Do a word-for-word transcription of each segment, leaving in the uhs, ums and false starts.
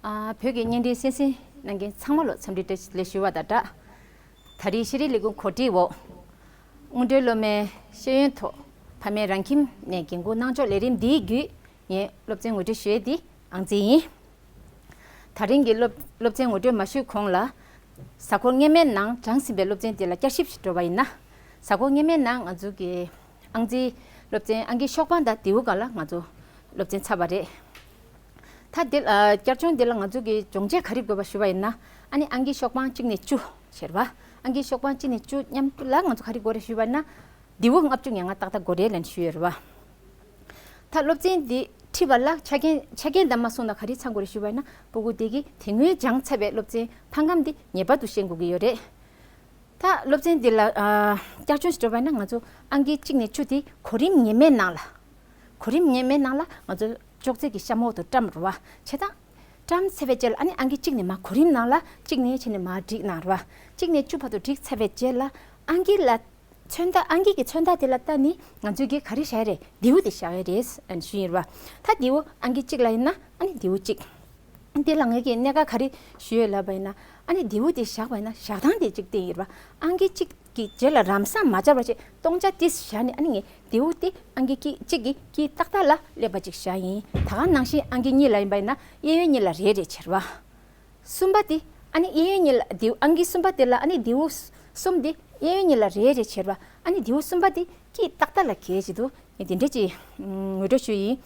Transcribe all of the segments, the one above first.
ཨ། བོད་ཀྱི་བརྙན་འཕྲིན་གསན་གཟིགས་གནང་མཁན་ཚང་མ་ལ་འཚམས་འདྲི་བཀྲ་ཤིས་བདེ་ལེགས་ཞུ་བ་དང་སྦྲགས། ད་རེས་ཤེས་རིག་ལས་ཁུངས་གོ་སྒྲིག་འོག་སྔོན་འགྲོའི་སློབ་མའི་ཤེས་ཡོན་ཐོག་ཕ་མའི་རང་ཁྱིམ་ནས་འགན་འཁུར་གནང་ཕྱོགས་ལས་རིམ་འདིའི་བརྒྱུད་ངས་སློབ་ཚན་ངོ་སྤྲོད་ཞུ་ཡས་འདི་ཨང་རྩིས་ཡིན། ད་རིང་གི་སློབ་སློབ་ཚན་ངོ་སྤྲོད་མ་ཞུས་གོང་ལ། གཟའ་འཁོར་སྔོན་མའི་ནང་སྦྱངས་ཟིན་པའི་སློབ་ཚན་དེ་ལ་བསྐྱར་ཞིབ་ཞིག་འགྲོ་བ་ཡིན་ན། གཟའ་འཁོར་སྔོན་མའི་ནང་ང་ཚོ་གི་ཨང་རྩིས་སློབ་ཚན་ཨང་ཀི་ཤོག་པང་དང་དེའུ་སྒང་ལ་ང་ཚོ་སློབ་ཚན་ཚར་བ་རེད། ད་འདི་ལ་བསྐྱར་སྦྱོང་འདི་ལ་ང་ཚོ་གི་སྦྱོང་བྱེད་ག་རེ་དགོས་པ་ཞུ་བ་ཡིན་ན། ཨ་ནི་ཨང་ཀི་ཤོག་པང་གཅིག་ནས་བཅུ་བྱས་རེད་བ། ཨང་ཀི་ཤོག་པང་གཅིག་ནས་བཅུ་མཉམ་དུ་ལ་ང་ཚོ་ག་རེ་དགོས་རེད་ཞུ་བ་ཡིན་ན། དེའུ་ལྔ་བཅུ་ང་ལྔ་ཏག་ཏག་དགོས་རེད་ལབ་ནས་ཞུས་ཡོད་རེད་བ། ད་སློབ་ཚན་འདི་ཁྲིད་པ་ལ་ཆ་རྐྱེན་ཆ་རྐྱེན་དང་མ་སོང་ན་ག་རེ་ཚང་དགོས་རེད་ཞུ་བ་ཡིན་ན། སྤུ་གུ་དེ་གིས་དེ་སྔོན་སྦྱངས་ཚར་བའི་སློབ་ཚན་ཕ་སྒམ་འདི་ངེས་པར་དུ་ཤེས་དགོས་ཀྱི་ཡོད་རེད། ད་སློབ་ཚན་འདི་ལ་ཨ་བསྐྱར་སྦྱོང་ཞིག་འགྲོ་བ་ཡིན་ན། ང་ཚོ་ཨང་ཀི་གཅིག་ནས་བཅུ་དེ་གོ་རིམ་ངེས་མེད་ནང་ལ། གོ་རིམ་ངེས་མེད་ནང་ལ་ང་ཚོ་ཅོག་ཙེ་གི་གཤམ་འོག་ཏུ་བཀྲམ་རེད་བ། བྱས་ཙང་བཀྲམ་ཚར་བའི་རྗེས་ལ། ཨ་ནི་ཨང་ཀི་གཅིག་ནས་མར་གོ་རིམ་ནང་ལ་གཅིག་ནས་བྱས་ནས་མར་བསྒྲིགས་གནང་རེད་བ། གཅིག་ནས་བཅུ་བར་དུ་བསྒྲིགས་ཚར་བའི་རྗེས་ལ་ཨང་ཀི་ལ་མཚོན་རྟགས། ཨང་ཀི་གི་མཚོན་རྟགས་དེ་ལ་ལྟ་ནས་ང་ཚོས་གི་ག་རེ་བྱ་ཡ་རེད། དེའུ་དེ་བཞག་ཡ་རེད་ཞུས་ཡིན་རེད་བ། ད་དེའུ་ཨང་ཀི་གཅིག་ལ་ཡིན་ན་ཨ་ནི་དེའུ་གཅིག་དེ་ལ་ངས་ཀྱི་གནད་འགག་ག་རེ་ཞུས་ཡོད་ལབ་པ་ཡིན་ན། ཨ་ནི་དེའུ་དེ་བཞག་པ་ཡིན་ན་བཞག་སྟངས་དེ་གཅིག་བསྟན་ཡོད་རེད་བ། ཨང་ཀི་གཅིག་གི་རྗེས་ལ་རམ་སང་མ་སྦྱར་བ་བྱས་སྟོང་ཆ་དེ་བཞག་ནས། ཨ་ནི་ངས་དེའུ་དེ་ཨང་ཀི་གཅིག་གི་དཀྱིལ་ཏག་ཏག་ལ་སླེབས་པ་ཅིག་བཞག་ཡིན། ད་ག་ནང་བཞིན་ཨང་ཀི་གཉིས་ལ་ཡིན་པ་ཡིན་ན་གཡས་གཡོན་གཉིས་ལ་རེ་རེ་བྱས་རེད་བ། གསུམ་པ་དེ་ཨ་ནི་གཡས་གཡོན་གཉིས་ལ། དེའུ་ཨང་ཀི་གསུམ་པ་དེ་ལ་ཨ་ནི་དེའུ་གསུམ་དེ་གཡས་གཡོན་གཉིས་ལ་རེ་རེ་བྱས་རེད་བ། ཨ་ནི་དེའུ་གསུམ་པ་དེ་དཀྱིལ་ཏག་ཏག་ལ་གལ་ཆེ་འདུག་ངས་དེ་འདྲ་ཅིག་ངོ་སྤྲོད་ཞུས་ཡིན།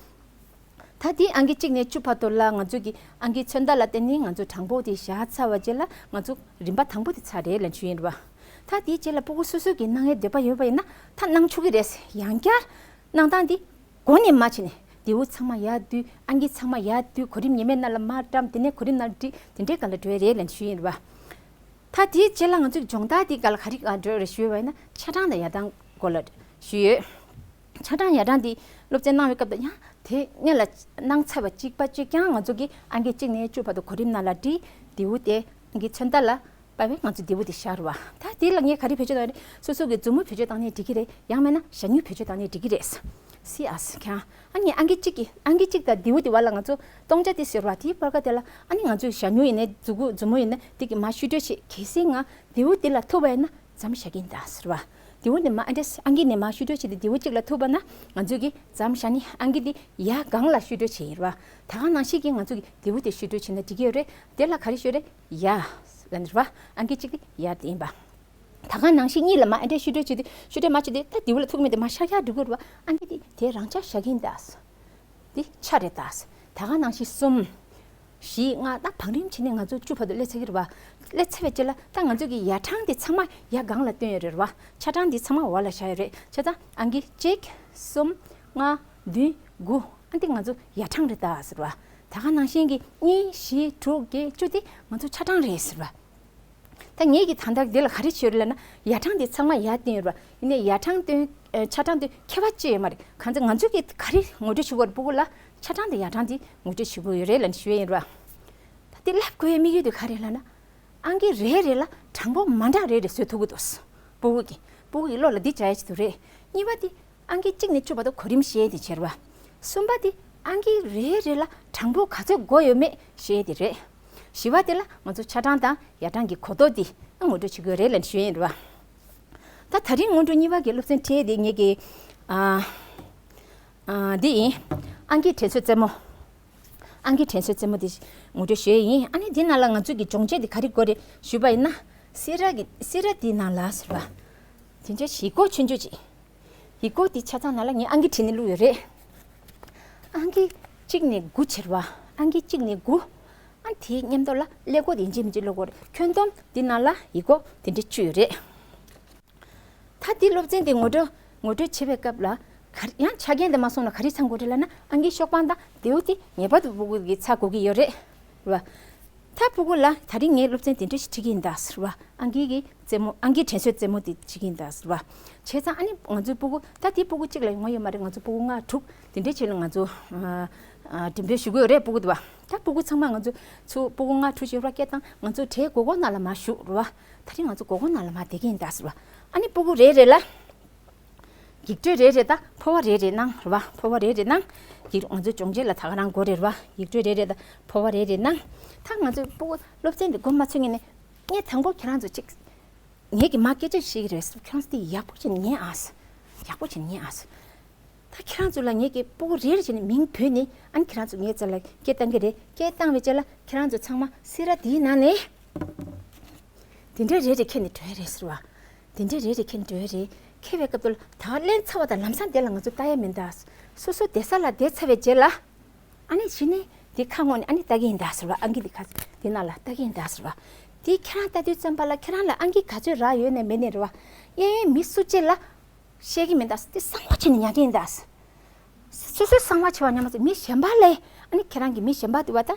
ད་དེ་ཨང་ཀི་གཅིག་ནས་བཅུ་བར་དུ་ལ་ང་ཚོ་གི་ཨང་ཀིའི་མཚོན་རྟགས་ལ་བརྟེན་ནས་ང་ཚོ་གྲངས་འབོར་དེ་བཞག་ཚར་བ་རྗེས་ལ་ང་ཚོ་རིམ་པ་དང་པོ་དེ་ཚར་རེད་ལབ་ཞུས་ཡིན་རེད་བ། ད་དེའི་རྗེས་ལ་སྤུ་གུ་སོ་སོ་གི་གནང་ཡའི་འདོད་པ་ཡོད་པ་ཡིན་ན་ད་གནང་ཆོག་གི་རེད། ཡང་བསྐྱར་གནང་སྟངས་འདི་མགོ་ནས་མར་བྱས་ནས། དེའུ་ཚང་མ་ཡར་བསྡུས། ཨང་ཀི་ཚང་མ་ཡར་བསྡུས། གོ་རིམ་ངེས་མེད་ནང་ལ་མར་བཀྲམ། དེ་ནས་གོ་རིམ་ནང་བསྒྲིགས། དེ་འདྲའི་སྒང་ལ་འགྲོ་ཡ་རེད་ལབ་ཞུས་ཡིན་རེད་བ། ད་དེའི་རྗེས་ལ་ང་ཚོའི་སྦྱོང་བརྡར་དེའི་སྒང་ལ་ག་རེ་འགྲོ་རེད་ཞུས་པ་ཡིན་ན། ཆ་གྲངས་དང་ཡར་གྲངས་སྐོར་ལ་ཞུས་ཡོད། ཆ་གྲངས་ཡར་གྲངས་དེ་སློབ་ཚན་གནང་བའི་སྐབས་དང་ཡང་དེ་སྔོན་ལ་གནང་ཚར་བ་གཅིག་པ་གཅིག་རྐྱང་ང་ཚོ་གིས་ཨང་ཀི་གཅིག་ནས་བཅུ་བར་དུ་གོ་རིམ་ནང་ལ་བསྒྲིགས། དེའུ་དེ་ཨང་ཀིའི་མཚོན་རྟགས་ལ་དཔག་པའི་ང་ཚོ་དེའུ་དེ་བཞག་རེད་བ། ད་དེ་ལ་ངས་ག་རེ་བེད་སྤྱོད་བཏང་རེད། སོ་སོ་གི་མཛུབ་མོ་བེད་སྤྱོད་བཏང་ནས་འགྲིག་གི་རེད། ཡང་མིན་ན་ཞ་སྨྱུག་བེད་སྤྱོད་བཏང་ནས་འགྲིག་གི་རེད། སི་ཨས་ཁྱང་། ཨ་ནི་ཨང་ཀི་གཅིག་གི་ཨང་ཀི་གཅིག་དང་དེའུ་དེ་བར་ལ་ང་ཚོ་སྟོང་ཆ་དེ་ཟེར་བ། དེའི་བར་སྐབས་དེ་ལ་ཨ་ནི་ང་ཚོས་ཞ་སྨྱུག་ཡིན་ནའི་མཛུ་གུ་མཛུབ་མོ་ཡིན་ན་དེ་གི་མར་བཤུ་སྤྲོད་བྱེད། གལ་སྲིད་ང་དེའུ་དེ་ལ་ཐུག་པ་ཡིན་ན་མཚམས་བཞག་གི་ཡིན་ད་ཟེར་བ། དེའུ་དེ་མར་ཨ་འདྲས་ཨང་ཀི་ནས་མར་བཤུ་སྤྲོད་བྱེད་དེ་དེའུ་གཅིག་ལ་ཐུག་པ་ན་ང་ཚོས་ཀྱིས་མཚམས་བཞག་ནས་ཨང་ཀི་དེ་ཡར་སྒང་ལ་བཤུ་སྤྲོད་བྱེད་ཡིན་རེད་བ། ད་ག་ནང་བཞིན་གྱི་ང་ཚོ་གིས་དེའུ་དེ་བཤུ་སྤྲོད་བྱེད་ན་འགྲིག་གི་ཡོད་རེད། དེ་ལ་ག་རེ་ཞུ་རེད། ཡར་ལབ་ནས་རེད་བ། ཨང་ཀི་གཅིག་དེ་ཡར་དེ་ཡིན་པ། ད་ག་ནང་བཞིན་གཉིས་ལ་མར་ཨ་འདྲས་བཤུ་སྤྲོད་བྱེད་དེ། བཤུ་སྤྲོད་མ་བྱེད་དེ་ད་དེའུ་ལ་ཐུག་མེད་དེ་མར་ཤར་ཤར་འགྲོ་གི་རེད་བ། ཨང་ཀི་དེ་དེ་རང་འཇགས་བཞག་གི་ཡིན་ད། འདི་ཆ་རེད་ད། ད་ག་ནང་བཞིན་གསུམ། བཞི། ལྔ། ད་བང་རིམ་བྱས་ནས་ང་ཚོ་བཅུ་བར་དུ་སླེབས་ཚར་གྱི་རེད་བ། སླེབས་ཚར་བའི་རྗེས་ལ་ད་ང་ཚོ་གི་ཡར་གྲངས་དེ་ཚང་མ་ཡར་སྒང་ལ་བཏོན་ཡོད་རེད་བ། ཆ་གྲངས་དེ་ཚང་མ་འོག་ལ་བཞག་ཡོད་རེད། བྱས་ཙང་ཨང་ཀི་གཅིག་གསུམ། ལྔ། བདུན། དགུ། ཨ་འདི་ང་ཚོ་ཡར་གྲངས་རེད་ད་ཟེར་བ། ད་ག་ནང་བཞིན་གྱི་གཉིས། བཞི། དྲུག་བརྒྱད། བཅུ་དེ་ང་ཚོ་ཆ་གྲངས་རེད་ཟེར་བ། ད་ངེད་ཀྱིས་ད་ལྟ་འདི་ལ་ག་རེ་བྱས་ཡོད་རེད་ལབ་ན། ཡར་གྲངས་དེ་ཚང་མ་ཡར་བཏོན་ཡོད་རེད་བ། ཡིན་ནའི་ཡར་གྲངས་བཏོན། ཨ། ཆ་གྲངས་དེ་ཁྱད་པར་ཅི་ཡོད་མ་རེད། གང་ཚེ་ང་ཚོས་ཀྱིས་ག་རེ་ངོ་སྤྲོད་བྱེད་དགོས་རེད། སྤུ་གུ་ལ་ཆ་གྲངས་དེ་ཡར་གྲངས་དེ་ངོ་སྤྲོད་བྱེད་དགོས་ཡོད་རེད་ལབ་ནས་ཞུ་ཡས་ཡིན་རེད་བ། ད་དེ་ལབ་དགོས་ཡས་དམིགས་ཡུལ་དེ་ག་རེ་ལབ་ན། ཨང་ཀི་རེ་རེ་ལ་གྲངས་འབོར་མ་འདྲ་རེ་རེ་བཟོ་ཐུབ་ཀྱི་འདུག་སྤུ་གུ་གི་སྤུ་གུ་ཡི་བློ་ལ་འདི་འཇགས་ཡས་ཅིག་འདུག་རེད། གཉིས་པ་དེ་ཨང་ཀི་གཅིག་ནས་བཅུ་བར་དུ་གོ་རིམ་ཤེས་དེ་བྱས་རེད་བ། གསུམ་པ་དེ་ཨང་ཀི་རེ་རེ་ལ་གྲངས་འབོར་ག་ཚོད་དགོས་ཡོད་མེད་ཤེས་དེ་རེད། བཞི་པ་དེ་ལ་ང་ཚོ་ཆ་གྲངས་དང་ཡར་གྲངས་ཀྱི་གོ་རྟོགས་དེ་ངོ་སྤྲོད་བྱེད་དགོས་རེད་ལབ་ནས་ཞུ་ཡས་རེད་བ། ད་ད་རིང་སྔོན་འགྲོ་གཉིས་པ་གི་སློབ་ཚན་ཁྲིད་དེ་ངེད་ཀྱི། ཨ། ཨ། འདི་ཡིན། ཨང་ཀིའི་དྲན་གསོའི་རྩེད་མོ། ཨང་ཀིའི་དྲན་གསོའི་རྩེད་མོ་དེ་ངོ་སྤྲོད་ཞུ་ཡས་ཡིན། ཨ་ནི་འདི་ནང་ལ་ང་ཚོས་ཀྱི་སྦྱོང་བྱེད་དེ་ག་རེ་དགོས་རེད་ཞུས་པ་ཡིན་ན། སི་ར་གི་སི་ར་དེའི་ནང་ལ་ཟེར་བ། དེ་འདྲའི་ཡིག་སྐོགས་ཆུང་ཆུང་ཅིག་ཡིག་སྐོགས་དེ་ཆ་ཚང་ནང་ལ་ངས་ཨང་ཀི་བྲིས་ནས་བླུགས་ཡོད་རེད། ཨང་ཀི་གཅིག་ནས་དགུ་བྱས་རེད་བ། ཨང་ཀི་གཅིག་ནས་དགུ། ཨ། དེའི་མཉམ་དུ་ལ་ཀླད་ཀོར་དེ་ཡིན་གཅིག་མིན་གཅིག་ཀླད་ཀོར་ཁྱོན་བསྡོམས་འདི་ནང་ལ་ཡིག་སྐོགས་དེ་འདྲ་བཅུག་ཡོད་རེད། ད་འདི་སློབ་ཚན་འདི་ངོ་སྤྲོད་ངོ་སྤྲོད་བྱེད་པའི་སྐབས་ལ། ག་རེ་ཡང་ཆ་རྐྱེན་དེ་མ་སོང་ན་ག་རེ་ཚང་དགོས་རེད་ལབ་ན། ཨང་ཀི་ཤོག་པང་དང་དེའུ་དེ་ངེས་པར་དུ་སྤུ་གུ་གིས་ཚར་དགོས་ཀྱི་ཡོད་རེད། རེད་བ། ད་སྤུ་གུ་ལ་ད་རིང་ངས་སློབ་ཚན་དེ་འདྲ་ཞིག་ཁྲིད་ཀྱི་ཡིན་ད་ཟེར་བ། ཨང་ཀི་གི་རྩེད་མོ། ཨང་ཀིའི་དྲན་གསོའི་རྩེད་མོ་དེ་བྱེད་ཀྱི་ཡིན་ད་ཟེར་བ། བྱས་ཙང་ཨ་ནི་ང་ཚོའི་སྤུ་གུ་ད་དེ་སྤུ་གུ་གཅིག་ལ་ཡོང་བ་ཡོད་མ་རེད། ང་ཚོ་སྤུ་གུ་ལྔ་དྲུག་དེ་འདྲའི་ཆེད་ལ་ང་ཚོ། ཨ། ཨ། འགྲེམས་སྤེལ་ཞུ་གི་ཡོད་རེད། སྤུ་གུ་དེ་བ། ད་སྤུ་གུ་ཚང་མ་ང་ཚོ་ཚུར་སྤུ་གུ་ལྔ་དྲུག་ཞིག་ར་སྐད་བཏང་། ང་ཚོ་གྲྭའི་སྒོ་སྒོ་ནང་ལ་མར་བཞུགས་རེད་བ། ད་རིང་ང་ཚོ་སྒོ་སྒོ་ནང་ལ་མར་བསྡད་ཀྱི་ཡིན་ད་ཟེར་བ། ཨ་ནི་སྤུ་གུ་རེ་རེ་ལ། ཡིག་སྤྲོད་རེ་རེ་དང་ཕོར་བ་རེ་རེ་གནང་རེད་བ། ཕོར་བ་རེ་རེ་གནང་། ཡིག་ང་ཚོ་སྦྱོང་བྱེད་ལ་ད་ག་རང་དགོས་རེད་བ། ཡིག་སྤྲོད་རེ་རེ་དང་ཕོར་བ་རེ་རེ་གནང་། ད་ང་ཚོ་སྤུ་གུ་སློབ་ཚན་འདི་འགོ་མ་ཚུགས་སྔོན་ནས་ངས་དང་པོ་ཁྱེད་རང་ཚོ་གཅིག་ངེད་ཀྱིས་མ་སྐད་ཆ་བཤད་ཀྱི་རེད་ཟེར། ཁྱེད་རང་ཚོ་དེ་ཡག་པོ་བྱས་ནས་ཉན་ཨ་ཟེར། ཡག་པོ་བྱས་ནས་ཉན་ཨ་ཟེར། ད་ཁྱེད་རང་ཚོ་ལ་ངེད་ཀྱིས་སྤུ་གུ་རེ་རེ་བྱས་ནས་མིང་བོས་ནས། ཨ་ནི་ཁྱེད་རང་ཚོ་ངའི་རྩ་ལ་སྐད་བཏང་གི་རེད། སྐད་བཏང་བའི་རྗེས་ལ་ཁྱེད་རང་ཚོ་ཚང་མ་སི་ར་དེའི་ནང་ནས་དེ་འདྲའི་རེ་རེ་ཁྱེར་ནས་འགྲོ་ཡ་རེད་ཟེར་བ། དེ་འདྲའི་རེ་རེ་ཁྱེར་ནས་འགྲོ་ཡ་རེད། ཁྱེར་བའི་སྐབས་དུ་ལ་ད་ག་ལེན་ཚར་བ་དང་ལམ་སང་དེ་ལ་ང་ཚོ་ལྟ་ཡ་མི་འདུག། སོ་སོ་བསྡད་ས་ལ་བསྡད་ཚར་བའི་རྗེས་ལ། ཨ་ནི་གཞི་ནས་དེ་ཁ་སྔོན་ནས་ཨ་ནི་ལྟ་གི་ཡིན་ད་ཟེར་བ། ཨང་ཀི་དེ་ཁ་དེ་ནང་ལ་ལྟ་གི་ཡིན་ད་ཟེར་བ། དེ་ཁྱེད་རང་ལྟ་དུས་ཙམ་པ་ལ་ཁྱེད་རང་ལ་ཨང་ཀི་ག་ཚོད་རག་ཡོད་ནས་མེད་ནས་རེད་བ། གཡས་གཡོན་མི་སུ་གཅིག་ལ་བཤད་ཀྱི་མིན་ད། དེ་གསང་བ་བྱས་ནས་ཉར་གི་ཡིན་ད། སོ་སོའི་གསང་བ་བྱས་པ་ཉམས་མ་ཚོད་མི་གཞན་པ་ལས་ཨ་ནི་ཁྱེད་རང་གི་མི་གཞན་པ་དེ་བ་ད་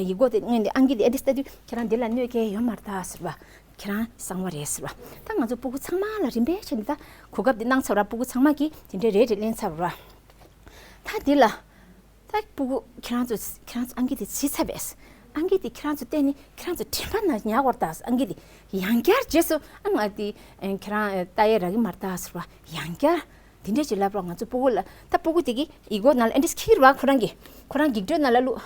ཡིག་མགོ་དེ་སྔོན་དེ་ཨང་ཀི་དེ་ཨེ་འདྲ་ལྟ་དུས་ཁྱེད་རང་འདི་ལ་གནོད་སྐྱེལ་ཡོད་མ་རེད་ད་ཟེར་བ། ཁྱེད་རང་གསང་བ་རེད་ཟེར་བ། ད་ང་ཚོ་སྤུ་གུ་ཚང་མ་ལ་རིམ་པས་བྱས་ནས་ད་གོ་སྐབས་འདི་གནང་ཚར་བ། སྤུ་གུ་ཚང་མ་གིས་དེ་འདྲའི་རེ་རེ་ལེན་ཚར་བ། ད་འདི་ལ། ད་སྤུ་གུ་ཁྱེད་རང་ཚོ་ཁྱེད་རང་ཚོ་ཨང་ཀི་དེ་བྱིས་ཚར་བས། ཨང་ཀི་དེ་ཁྱེད་རང་ཚོ་བལྟས་ནས་ཁྱེད་རང་ཚོ་དྲན་པ་ན་ཉར་དགོས་རེད་ད། ཨང་ཀི་དེ་ཡང་བསྐྱར་རྗེས་སུ་ཨ་ང་དེ་ཁྱེད་རང་ལྟ་ཡས་རག་གི་མ་རེད་ད་ཟེར་བ། ཡང་བསྐྱར་དེ་འདྲས་ཅིག་ལབ་རོགས། ང་ཚོ་སྤུ་གུ་ལ་ད་སྤུ་གུ་དེ་གིས་ཡིག་མགོ་ནང་ལ་ཨེ་འདྲས་འཁྱེར་བ། ཁོ་རང་གིས་ཁོ་རང་ཡིག་སྒྲོས་ནང་ལ་བླུགས།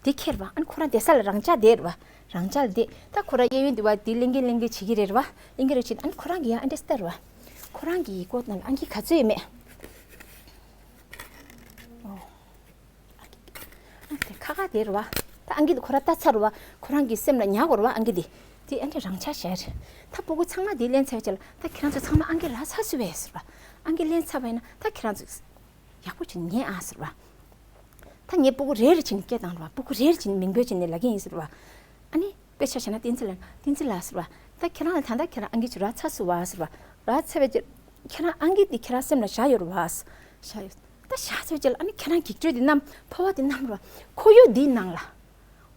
དེ་ཁྱེར་བ། ཨ་ནི་ཁོ་རང་བསྡད་ས་ལ་རང་འཇགས་བསྡད་རེད་བ། རང་འཇགས་ལ་བསྡད། ད་ཁོ་རང་གཡས་གཡོན་དེ་བ་དེ་ལེན་གིན་ལེན་གིན་བྱེད་ཀྱི་རེད་བ། ལེན་གིན་རེད་བྱེད། ཨ་ནི་ཁོ་རང་གིས་ཡང་ཨེ་འདྲས་ལྟ་རེད་བ། ཁོ་རང་གི་ཡིག་མགོ་ནང་ལ་ཨང་ཀི་ག་ཚོད་ཡོད་མེད། ཨོ། ཨ་དེ་ཁ་ཁ་དེ་རེད་བ། ད་ཨང་ཀི་དེ་ཁོ་རང་ལྟ་ཚར་རེད་བ། ཁོ་རང་གི་སེམས་ལ་ཉར་དགོས་རེད་བ། ཨང་ཀི་དེ་དེ་ཨེ་འདྲས་རང་འཇགས་བཞག་རེད། ད་སྤུ་གུ་ཚང་མ་དེ་ལེན་ཚར་བའི་རྗེས་ལ་ད་ཁྱེད་རང་ཚོ་ཚང་མ་ཨང་ཀི་རག་ཚར་སོང་བས་ཟེར་བ། ཨང་ཀི་ལེན་ཚར་བ་ཡིན་ན་ད་ཁྱེད་རང་ཚོ་ཡག་པོ་བྱས་ཉན་ཨ་ཟེར་བ། ད་ངས་སྤུ་གུ་རེ་རེ་བྱས་ནས་སྐད་བཏང་རེད་བ། སྤུ་གུ་རེ་རེ་བྱས་ནས་མིང་འབོད་བྱས་ནས་ལབ་ཀྱི་ཡིན་ཟེར་བ། ཨ་ནི་དཔེ་ཆ་བཞག་ན་བསྟན་འཛིན་ལགས། བསྟན་འཛིན་ལགས་ཟེར་བ། ད་ཁྱེད་རང་ལ་ད་ལྟ་ཁྱེད་རང་ཨང་ཀི་ཅིག་རག་ཚར་སོང་བ་ཟེར་བ། རག་ཚར་བའི་རྗེས་ཁྱེད་རང་ཨང་ཀི་འདི་ཁྱེད་རང་སེམས་ལ་བཞག་ཡོད་རེད་བ། བཞག་ཡོད། ད་བཞག་ཚར་བའི་རྗེས་ལ་ཨ་ནི་ཁྱེད་རང་ཡིག་སྒྲོས་འདི་བསྣམས། ཕོར་བ་འདི་བསྣམས་རེད་བ། ཁོར་ཡུག་འདིའི་ནང་ལ།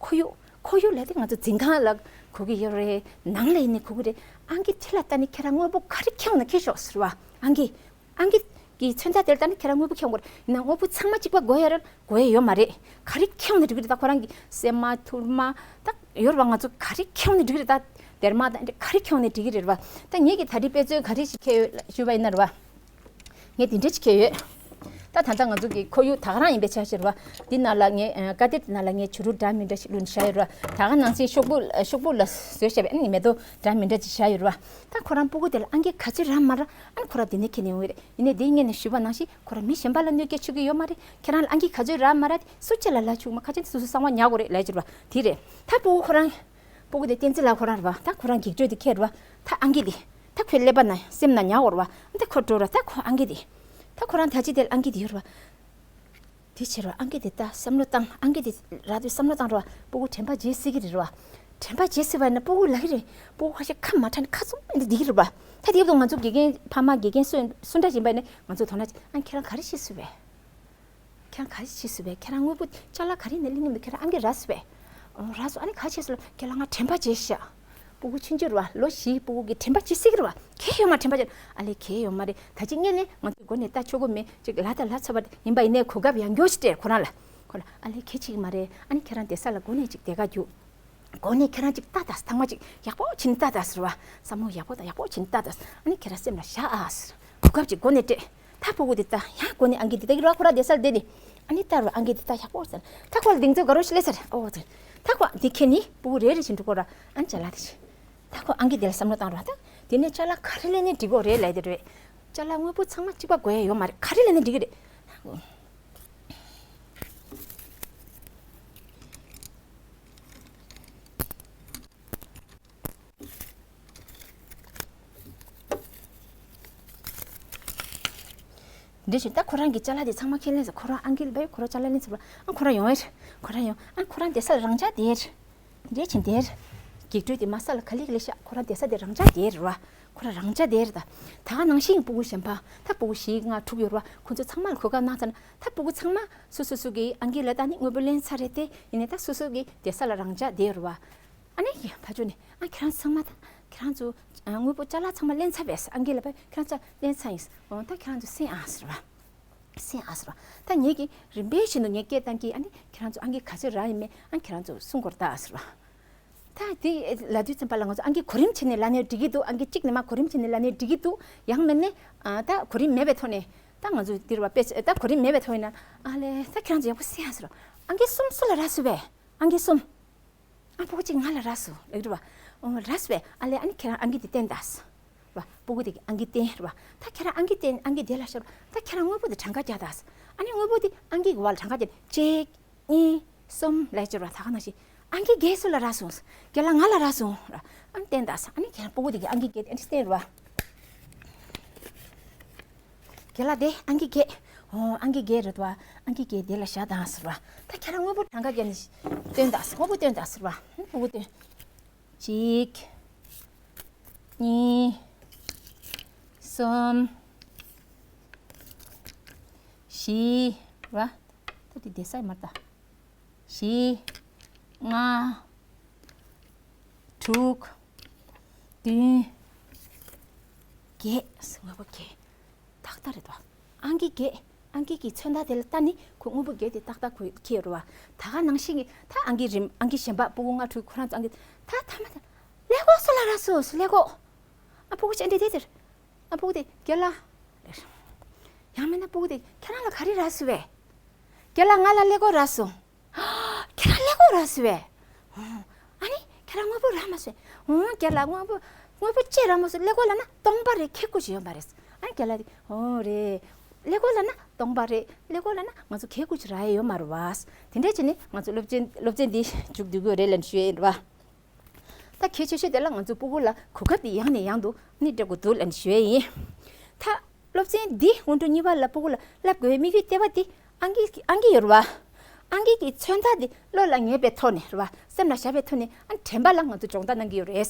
ཁོར་ཡུག་ཁོར་ཡུག་ལབ་དུས་ང་ཚོ་འཛིན་ཁང་ལ་གོ་གི་ཡོད་རེད། ནང་ལ་ཡིན་ནའི་གོ་གི་རེད། ཨང་ཀི་དེ་ལ་ལྟ་ནས་ཁྱེད་རང་དངོས་པོ་ག་རེ་ཁྱེར་ཡོང་ན་ཁྱེར་ཤོག་ཟེར་བ། ཨང་ཀི་ཨང་ཀི་གི་མཚོན་རྟགས་དེར་ལྟ་ནས་ཁྱེད་རང་དངོས་པོ་ཁྱེར་ཡོང་དགོས་རེད། ཡིན་ན་དངོས་པོ་ཚང་མ་གཅིག་པ་དགོས་ཡ་རེད། དགོས་ཡ་ཡོད་མ་རེད། ག་རེ་ཁྱེར་ཡོང་ན་འགྲིག་གི་རེད། ད་ཁོ་རང་གི་སྲན་མ་ཐུར་མ་ད་ཡོད་རེད་བ། ང་ཚོ་ག་རེ་ཁྱེར་ཡོང་ན་འགྲིག་གི་རེད། ད་སྡེར་མ་ད་ག་རེ་ཁྱེར་ཡོང་ན་འགྲིག་གི་རེད་བ། ད་ངེད་ཀྱིས་ད་རེས་དཔེ་མཚོན་ག་རེ་ཞིག་ཁྱེར་ཡོད་ཞུས་པ་ཡིན་ན་རེད་བ། ངས་དེ་འདྲ་ཅིག་ཁྱེར་ཡོད། ད་ད་ལྟ་ང་ཚོ་གི་ཁོར་ཡུག་ད་ག་རང་ཡིན་པའི་ཆ་ཤས་རེད་བ། འདི་ནང་ལ་ངས་ཨ་ཀ་དེབ་དེ་ནང་ལ་ངས་བྱུ་རུ་འདྲ་མི་འདྲ་ཞིག་བླུགས་ནས་བཞག་ཡོད་རེད་བ། ད་ག་ནང་བཞིན་ཤོག་བུ་ཤོག་བུ་ལ་བཟོས་བཞག་པའི་ཨ་ནི་མེ་ཏོག་འདྲ་མི་འདྲ་ཅིག་བཞག་ཡོད་རེད་བ། ད་ཁོ་རང་སྤུ་གུ་དེ་ལ་ཨང་ཀི་ག་ཚོད་རག་མ་རག་ཨ་ནི་ཁོ་རང་དེ་ནས་ཁྱེར་ནས་ཡོང་གི་རེད། ཡིན་ནའི་དེ་སྔོན་ནས་ཞུས་པ་ནང་བཞིན་ཁོ་རང་མི་གཞན་པ་ལ་གནོད་སྐྱེལ་བྱེད་ཀྱི་ཡོད་མ་རེད། ཁྱེད་རང་ལ་ཨང་ཀི་ག་ཚོད་རག་མ་རག་དེ་སུ་གཅིག་ལ་ལབ་ཆོག་མ། ཁ་ཆེན་དེ་སོ་སོའི་གསང་བ་ཉར་དགོས་རེད་ལབ་ཀྱི་རེད་བ། དེ་རེད། ད་སྤུ་གུ་ཁོ་རང་སྤུ་གུ་དེ་བསྟན་འཛིན་ལགས་ཁོ་རང་རེད་བ། ད་ཁོ་རང་ཡིག་སྒྲོས་དེ་ཁྱེར་རེད་བ། ད་ཨང་ཀི་དེ་ད་ཁོའི་ཀླད་པ་ན་སེམས་ན་ཉར་དགོས་རེད་བ། ད་ཁོ་འགྲོ་རེད། ད་ཁོ་ཨང་ཀི་དེ་ད་ཁོ་རང་ད་ཅི་དེ་ལ་ཨང་ཀི་དེ་ཡོད་རེད་བ། དེ་ཕྱིར་རོ་ཨང་ཀི་དེ་ལྟ་བསམ་བློ་བཏང་། ཨང་ཀི་དེ་རག་དུས་བསམ་བློ་བཏང་རོ། སྤུ་གུ་དྲན་པ་བརྗེད་སྲིད་ཀྱི་རེད་རོ། དྲན་པ་བརྗེད་སྲིད་པ་ཡིན་ན་སྤུ་གུ་ལབ་ཀྱི་རེད། སྤུ་གུ་ཁ་ཤས་ཁ་མ་གྲགས་ནས་ཁ་བཙུམ་མེད་དུ་བསྡད་ཀྱི་རེད་པ། ད་དེ་བར་དུ་ང་ཚོ་དགེ་རྒན་ཕ་མ་དགེ་རྒན་སུ་སུ་འདྲ་ཡིན་པ་ཡིན་ན་ང་ཚོ་དོ་སྣང་བྱེད། ཨ་ཁྱེད་རང་ག་རེ་བྱེད་སྲིད་པས། ཁྱེད་རང་ག་རེ་བྱེད་སྲིད་པས། ཁྱེད་རང་དངོས་པོ་ཅ་ལག་ག་རེ་ནས་ལེན་གྱི་མི་འདུག་ཁྱེད་རང་ཨང་ཀི་རག་སྲིད་པས། ཨོ་རག་སོང་། ཨ་ནི་ག་བྱེད་སྲིད་ལ། ཁྱེད་རང་ང་དྲན་པ་བརྗེད་ཤག་སྤུ་གུ་ཆུང་ཆུང་རེད་བ། ལོ་བཞི་སྤུ་གུ་གི་དྲན་པ་བརྗེད་སྲིད་ཀྱི་རེད་བ། གལ་ཡོད་མ་རེད། དྲན་པ་བརྗེད། ཨ་ལས་གལ་ཡོད་མ་རེད། ད་ཅི་སྔོན་ནས་ང་ཚོའི་སྒོ་ནས་ལྟ་ཆོག་གི་མེད། ཅིག་ལབ་ད་ལབ་ཚར་བ་ཡིན་པ་ཡིན་ནའི་གོ་སྐབས་ཡང་བསྐྱར་ཅིག་སྤྲད། ཁོ་རང་ལ། ཁོ་ལ་ཨ་ལས་གལ་ཆེ་གི་མ་རེད། ཨ་ནི་ཁྱེད་རང་བསྡད་ས་ལ་སྒོ་ནས་ཅིག་བསྡད་ག་རྒྱུགས། སྒོ་ནས་ཁྱེད་རང་ཅིག་ལྟ་ད། ཚང་མ་ཅིག་ཡག་པོ་བྱས་ནས་ལྟ་ད་ཟེར་བ། བསམ་བློ་ཡག་པོ་དང་ཡག་པོ་བྱས་ནས་ལྟ་ད་ཟེར། ཨ་ནི་ཁྱེད་རང་སེམས་ལ་བཞག་ཨ་ཟེར། གོ་སྐབས་ཅིག་སྒོ་ནས་སྤྲད། ད་སྤུ་གུ་དེ་ལྟ་ཡང་སྒོ་ནས་ཨང་ཀི་དེ་ལྟ་གི་རེད་བ། ཁོ་རང་བསྡད་ས་ལ་བསྡད་དེ། ཨ་ནི་ལྟ་རུ་ཨང་ཀི་དེ་ལྟ་ཡག་པོ་ཟེར། ད་ཁོ་ལ་གདེང་ཚོད་དགའ་རོགས་ཤིག་སླེབས་ས་རེད། ཨོ་ཟེར། ད་ཁོ་འདི་ཁྱེར་ནས་སྤུ་གུ་རེ་རེ་བཞིན་འགྲོ་གོ་ར། ཨ་ནི་ཅ་ལག་དེ་བཞིན། ད་ཁོ་ཨང་ཀི་དེ་ལ་བསམ་བློ་བཏང་རོགས། ད་དེ་ནས་ཅ་ལག་ག་རེ་ལེན་ནས་འགྲིག་གོ་རེད་ལབ་དེ་རེད། ཅ་ལག་དངོས་པོ་ཚང་མ་གཅིག་པ་དགོས་ཡ་ཡོད་མ་རེད། ག་རེ་ལེན་ནས་འགྲིག་གི་རེད། འདི་བཞིན་ད་ཁོ་རང་གི་ཅ་ལག་དེ་ཚང་མ་ཁྱེར་ལེན་ཟེར། ཁོ་རང་ཨང་ཀི་ལ་བས་ཁོ་རང་ཅ་ལག་ལེན་ཟེར་བ། ཨ་ཁོ་རང་ཡོང་ཨེ། ཁོ་རང་ཡོང་། ཨ་ཁོ་རང་བསྡད་ས་ལ་རང་འཇགས་བསྡད། འདྲེ་ཆེན་དེར། རྒྱུགས་སྤྲོད་དེ་མ་ས་ལ་ག་ལེ་ག་ལེ་ཤག་ཁོ་རང་བསྡད་ས་དེ་རང་འཇགས་དེར་རེད་བ། ཁོ་རང་རང་འཇགས་དེར་ད། ད་ག་ནང་བཞིན་སྤུ་གུ་གཞན་པ་ད་སྤུ་གུ་བཞི་ལྔ་དྲུག་ཡོད་རེད་བ། ཁོ་ཚོ་ཚང་མ་ལ་གོ་སྐབས་གནང་ཚར་ན་ད་སྤུ་གུ་ཚང་མ་སོ་སོ་སོ་གི་ཨང་ཀི་ལ་ད་ནི་དངོས་པོ་ལེན་ཚར་རེད་དེ། ཡིན་ནའི་ད་སོ་སོ་གི་བསྡད་ས་ལ་རང་འཇགས་དེར་རེད་བ། ཨ་ནི་ཕ་ཆོས་ནི་ཨ་ཁྱེད་རང་ཚང་མ་ད་ཁྱེད་རང་ཚོ་དངོས་པོ་ཅ་ལག་ཚང་མ་ལེན་ཚར་བས། ཨང་ཀི་ལ་བས་ཁྱེད་རང་ཚོ་ལེན་ཚར་ཡིན། འོ་ད་ཁྱེད་རང་ཚོ་སེམས་ཨ་ཟེར་བ། སེམས་ཨ་ཟེར་བ། ད་ངེད་ཀྱིས་རིམ་པས་བཞིན་དུ་ངས་སྐད་བཏང་གི། ཨ་ནི་ཁྱེད་རང་ཚོ་ཨང་ཀི་ག་ཚོད་རག་ཡིན་མིན་ཨ་ཁྱེད་རང་ཚོ་གསུང་དགོས་རེད་ད་ཟེར་བ། ད་དེ་ལབ་དུས་ཙམ་པ་ལ་ང་ཚོ་ཨང་ཀི་གོ་རིམ་བྱས་ནས་ལབ་ནའི་འགྲིག་གི་འདུག་ཨང་ཀི་གཅིག་ནས་མར་གོ་རིམ་བྱས་ནས་ལབ་ནའི་འགྲིག་གི་འདུག་ཡང་མིན་ན་ཨ་ད་གོ་རིམ་མེད་པའི་ཐོག་ནས་ད་ང་ཚོ་འདིར་བ་དཔེ་ད་གོ་རིམ་མེད་པའི་ཐོག་ཡིན་ན་ཨ་ལས་ད་ཁྱེད་རང་ཚོ་ཡག་པོ་གསན་ཡ་ཟེར། ཨང་ཀི་གསུམ་སུ་ལ་རག་སོང་བས། ཨང་ཀི་གསུམ། ཨ་སྤུ་གུ་གཅིག་ང་ལ་རག་སོང་ལབ་རེད་བ། ཨོ་རག་སོང་བས། ཨ་ལས་ཨ་ནི་ཁྱེད་རང་ཨང་ཀི་དེ་བསྟན་དང་། བ་སྤུ་གུ་དེ་གི་ཨང་ཀི་བསྟན་རེད་བ། ད་ཁྱེད་རང་ཨང་ཀི་བསྟན་ཨང་ཀི་དེ་ལ་ཤར་བ། ད་ཁྱེད་རང་དངོས་པོ་དེ་གྲངས་ཀ་རྒྱག་དང་། ཨ་ནི་དངོས་པོ་དེ་ཨང་ཀི་གི་བར་ལ་གྲངས་ཀ་རྒྱག་གཅིག་གཉིས། གསུམ་ལབ་ཅེར་བ་ད་ག་ནང་བཞིན། ཨང་ཀི་བརྒྱད་སུ་ལ་རག་སོང་། རྒན་ལགས་ང་ལ་རག་སོང་། ཨ་ནི་བསྟན་དང་། ཨ་ནི་ཁྱེད་རང་སྤུ་གུ་དེ་གི་ཨང་ཀི་བརྒྱད་ཨ་ནི་བསྟན་རེད་བ། རྒན་ལགས་དེ་ཨང་ཀི་བརྒྱད། ཨོ་ཨང་ཀི་བརྒྱད་རེད་བ། ཨང་ཀི་བརྒྱད་དེ་ལ་བཞག་དང་ཟེར་བ། ད་ཁྱེད་རང་དངོས་པོ་གྲངས་ཀ་རྒྱག་ནས་བསྟན་དང་། དངོས་པོ་བསྟན་དང་ཟེར་བ། ཨ་ནི་སྤུ་གུ་བསྟན། གཅིག་གཉིས། གསུམ། བཞི། ར། ད་དེ་བསྡད་ས་ཡོད་མ་རེད་ད། བཞི། ལྔ། དྲུག་བདུན། བརྒྱད། དངོས་པོ་བརྒྱད། ཏག་ཏག་རེད་དོ། ཨང་ཀི་བརྒྱད། ཨང་ཀི་གི་མཚོན་རྟགས་དེ་ལ་ལྟ་ནི་ཁོ་དངོས་པོ་བརྒྱད་དེ་ཏག་ཏག་ཁོ་ཁྱེར་ཡོད་རེད་བ། ད་ག་ནང་བཞིན་གྱི་ད་ཨང་ཀི་རིམ་ཨང་ཀི་གཞན་པ་སྤུ་གུ་ལྔ་དྲུག་ཁོ་རང་ཚོ་ཨང་ཀི་ད་ཐ་མ་ད། ཀླད་ཀོར་སུ་ལ་རག་སོང་། ཀླད་ཀོར། ཨ་སྤུ་གུ་ཅན་དེ་དེ་དེར། ཨ་སྤུ་གུ་དེ་རྒན་ལགས། ཡང་མིན་ན་སྤུ་གུ་དེ་ཁྱེད་རང་ལ་ག་རེ་རག་སོང་བས། རྒན་ལགས་ང་ལ་ཀླད་ཀོར་རག་སོང་། ཁྱེད་རང་ཀླད་ཀོར་རག་སོང་བས། ཨ་ནི་ཁྱེད་རང་དངོས་པོ་རག་མ་སོང་། ཨོ་རྒན་ལགས་དངོས་པོ་དངོས་པོ་ཅི་རག་མ་སོང་། ཀླད་ཀོར་ལབ་ན་སྟོང་པ་རེད། ཁེ་ཀོ་ཅིག་ཡོད་མ་རེད། ཨ་ནི་རྒན་ལགས་དེ་ཨོ་རེད། ཀླད་ཀོར་ལབ་ན་སྟོང་པ་རེད། ཀླད་ཀོར་ལབ་ན་ང་ཚོ་ཁེ་ཀོ་ཅིག་རག་ཡ་ཡོད་མ་རེད་བ། དེ་འདྲ་བྱས་ནས་ང་ཚོ་སློབ་ཚན་སློབ་ཚན་འདི་མཇུག་བསྡུ་དགོས་རེད་ལབ་ནས་ཞུ་ཡ་ཡིན་རེད་བ། ད་གལ་ཆེ་ཤོས་དེ་ལ་ང་ཚོ་སྤུ་གུ་ལ་གོ་སྐབས་དེ་ཡང་ནས་ཡང་དུ་ནི་སྤྲད་དགོས་འདུག་ལབ་ནས་ཞུ་ཡ་ཡིན། ད་སློབ་ཚན་འདི་སྔོན་འགྲོ་གཉིས་པ་ལ་སྤུ་གུ་ལ་བསླབ་དགོས་པའི་དམིགས་ཡུལ་ལྟེ་བ་དེ་ཨང་ཀི་ཨང་ཀི་ཡོད་རེད་བ། ཨང་ཀི་གི་མཚོན་རྟགས་དེ་བློ་ལ་ངེས་པའི་ཐོག་ནས་རེད་བ། སེམས་ལ་བཞག་པའི་ཐོག་ནས་ཨ་དྲན་པ་ལ་ང་ཚོ་སྦྱོང་བརྡར་གནང་གི་ཡོད་རེད།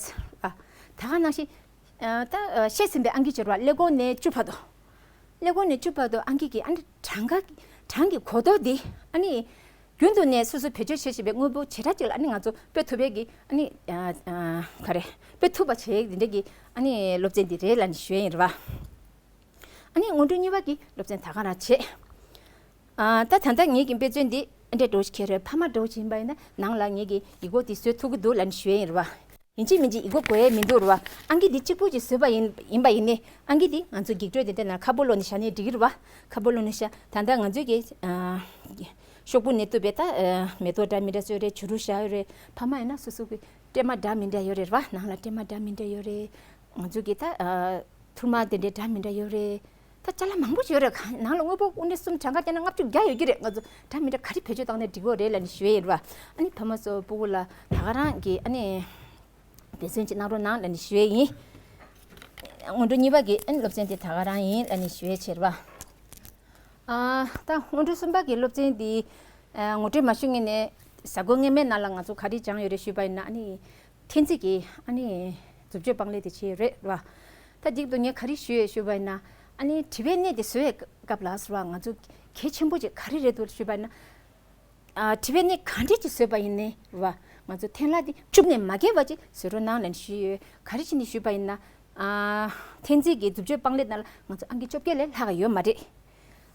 ཨ་ད་ག་ནང་བཞིན་ད་བཤད་ཟིན་པའི་ཨང་ཀི་ཡོད་རེད་བ། ཀླད་ཀོར་ནས་བཅུ་བར་དུ། ཀླད་ཀོར་ནས་བཅུ་བར་དུ་ཨང་ཀི་གི་ཨ་ནི་གྲངས་ཀ་གྲངས་ཀྱི་གོ་རྟོགས་འདི་ཨ་ནི་རྒྱུན་དུ་ནས་སོ་སོ་བེད་སྤྱོད་བྱེད་བཞིན་པའི་དངོས་པོ་བྱེ་བྲག་ཅིག་ལ་ཨ་ནི་ང་ཚོ་དཔེ་ཐུབ་པའི་གི་ཨ་ནི་ག་རེ་དཔེ་ཐུབ་པ་བྱེད་འདི་འདྲའི་གི་ཨ་ནི་སློབ་ཚན་འདི་རེད་ལབ་ནས་ཞུ་ཡ་ཡིན་རེད་བ། ཨ་ནི་སྔོན་འགྲོ་གཉིས་པ་གི་སློབ་ཚན་ད་ག་རང་བྱེད། ཨ་ད་ད་ལྟ་ངེད་ཀྱི་དཔེ་མཛོད་འདི་འདྲ་འགྲོ་ཞིག་ཁྱེར་རེད། ཕ་མ་འགྲོ་ཞིག་ཡིན་པ་ཡིན་ན་ནང་ལ་ངེད་ཀྱི་ཡིག་སྐོགས་འདི་བཟོ་ཐུབ་ཀྱི་འདུག་ལབ་ནས་ཞུ་ཡ་ཡིན་རེད་བ། ཡིན་གཅིག་མིན་གཅིག་ཡིག་སྐོགས་དགོས་ཡས་མི་འདུག་རེད་བ། ཨང་ཀི་འདི་གཅིག་པུ་ཅིག་བཟོས་པ་ཡིན་ཡིན་པ་ཡིན་ནའི་ཨང་ཀི་འདི་ང་ཚོ་འགྱིག་སྒྲོལ་དེ་འདྲ་ནང་ཁ་སྦུག་ལོག་ནས་བཞག་ནའི་འགྲིག་གི་རེད་བ། ཁ་སྦུག་ལོག་ནས་བཞག་ད་ལྟ་ང་ཚོའི་གི་ཨ་ཤོག་བུ་ནས་བཏུབ་པའི་ད་ཨ་མེ་ཏོག་འདྲ་མི་འདྲ་བཟོས་རེད། བྱུ་རུ་བཞག་ཡོད་རེད། ཕ་མ་ཡིན་ན་སོ་སོ་གི་སྲན་མ་འདྲ་མི་འདྲ་ཡོད་རེད་བ། ནང་ལ་སྲན་མ་འདྲ་མི་འདྲ་ཡོད་རེད། ང་ཚོའི་གི་ད་ཨ་ཐུར་མ་དེ་འདྲའི་འདྲ་མི་འདྲ་ཡོད་རེད། ད་ཅ་ལག་མང་པོ་ཡོད་རེད། གང་ནང་ལ་དངོས་པོ་དངོས་འབྲེལ་གསུམ་གྲངས་ཀ་བརྒྱབ་ན་ལྔ་བཅུ་བརྒྱ་ཡོད་ཀྱི་རེད། ང་ཚོ་འདྲ་མི་འདྲ་ག་རེ་བེད་སྤྱོད་བཏང་ན་འགྲིག་གི་རེད་ལབ་ནས་ཞུ་ཡས་ཡིན་རེད་བ། ཨ་ནི་ཕ་མ་ཚོ་སྤུ་གུ་ལ་ད་ག་རང་གི་ཨ་ནི་འབད་བརྩོན་ཅིག་གནང་རོགས་གནང་ལབ་ནས་ཞུ་ཡས་ཡིན། སྔོན་འགྲོ་གཉིས་པ་གི་ཨ་ནི་སློབ་ཚན་དེ་ད་ག་རང་ཡིན་ལབ་ནས་ཞུ་ཡས་བྱས་རེད་བ། ཨ་ད་སྔོན་འགྲོ་གསུམ་པ་གི་སློབ་ཚན་འདི་ཨ་ངོ་སྤྲོད་མ་ཞུ་སྔོན་ནས་གཟའ་འཁོར་སྔོན་མའི་ནང་ལ་ང་ཚོ་ག་རེ་སྦྱངས་ཡོད་རེད་ཞུས་པ་ཡིན་ན། ཨ་ནི་འཐེན་རྩིས་ཀྱི་ཨ་ནི་མཛུབ་གཅོད་པང་ལེབ་དེ་བྱས་ཡོད་རེད་བ། ད་འདི་གི་དོན་ངས་ག་རེ་ཞུས་ཡོད་ཞུས་པ་ཡིན་ན། ཨ་ནི་དྲི་བའི་སྣེ་དེ་བཟོ་བའི་སྐབས་ལ་ཟེར་བ་ང་ཚོ་གལ་ཆེན་པོ་ཅིག་ག་རེ་རེད་འདུག་ཞུས་པ་ཡིན་ན། ཨ་དྲི་བའི་སྣེ་ག་འདྲས་ཅིག་བཟོས་པ་ཡིན་ནའི་རེད་བ། ང་ཚོ་འཐེན་ལག་དེ་བཅུག་ནས་མ་འགྱེལ་བ་ཅིག་བཟོ་རོགས་གནང་ལབ་ནས་ཞུས་ཡོད། ག་རེ་བྱས་ནས་ཞུས་པ་ཡིན་ན། ཨ་འཐེན་རྩིས་ཀྱི་མཛུབ་གཅོད་པང་ལེབ་ནང་ལ་ང་ཚོ་ཨང་ཀི་བཅོ་བརྒྱད་ལས་ལྷག་ཡོད་མ་རེད།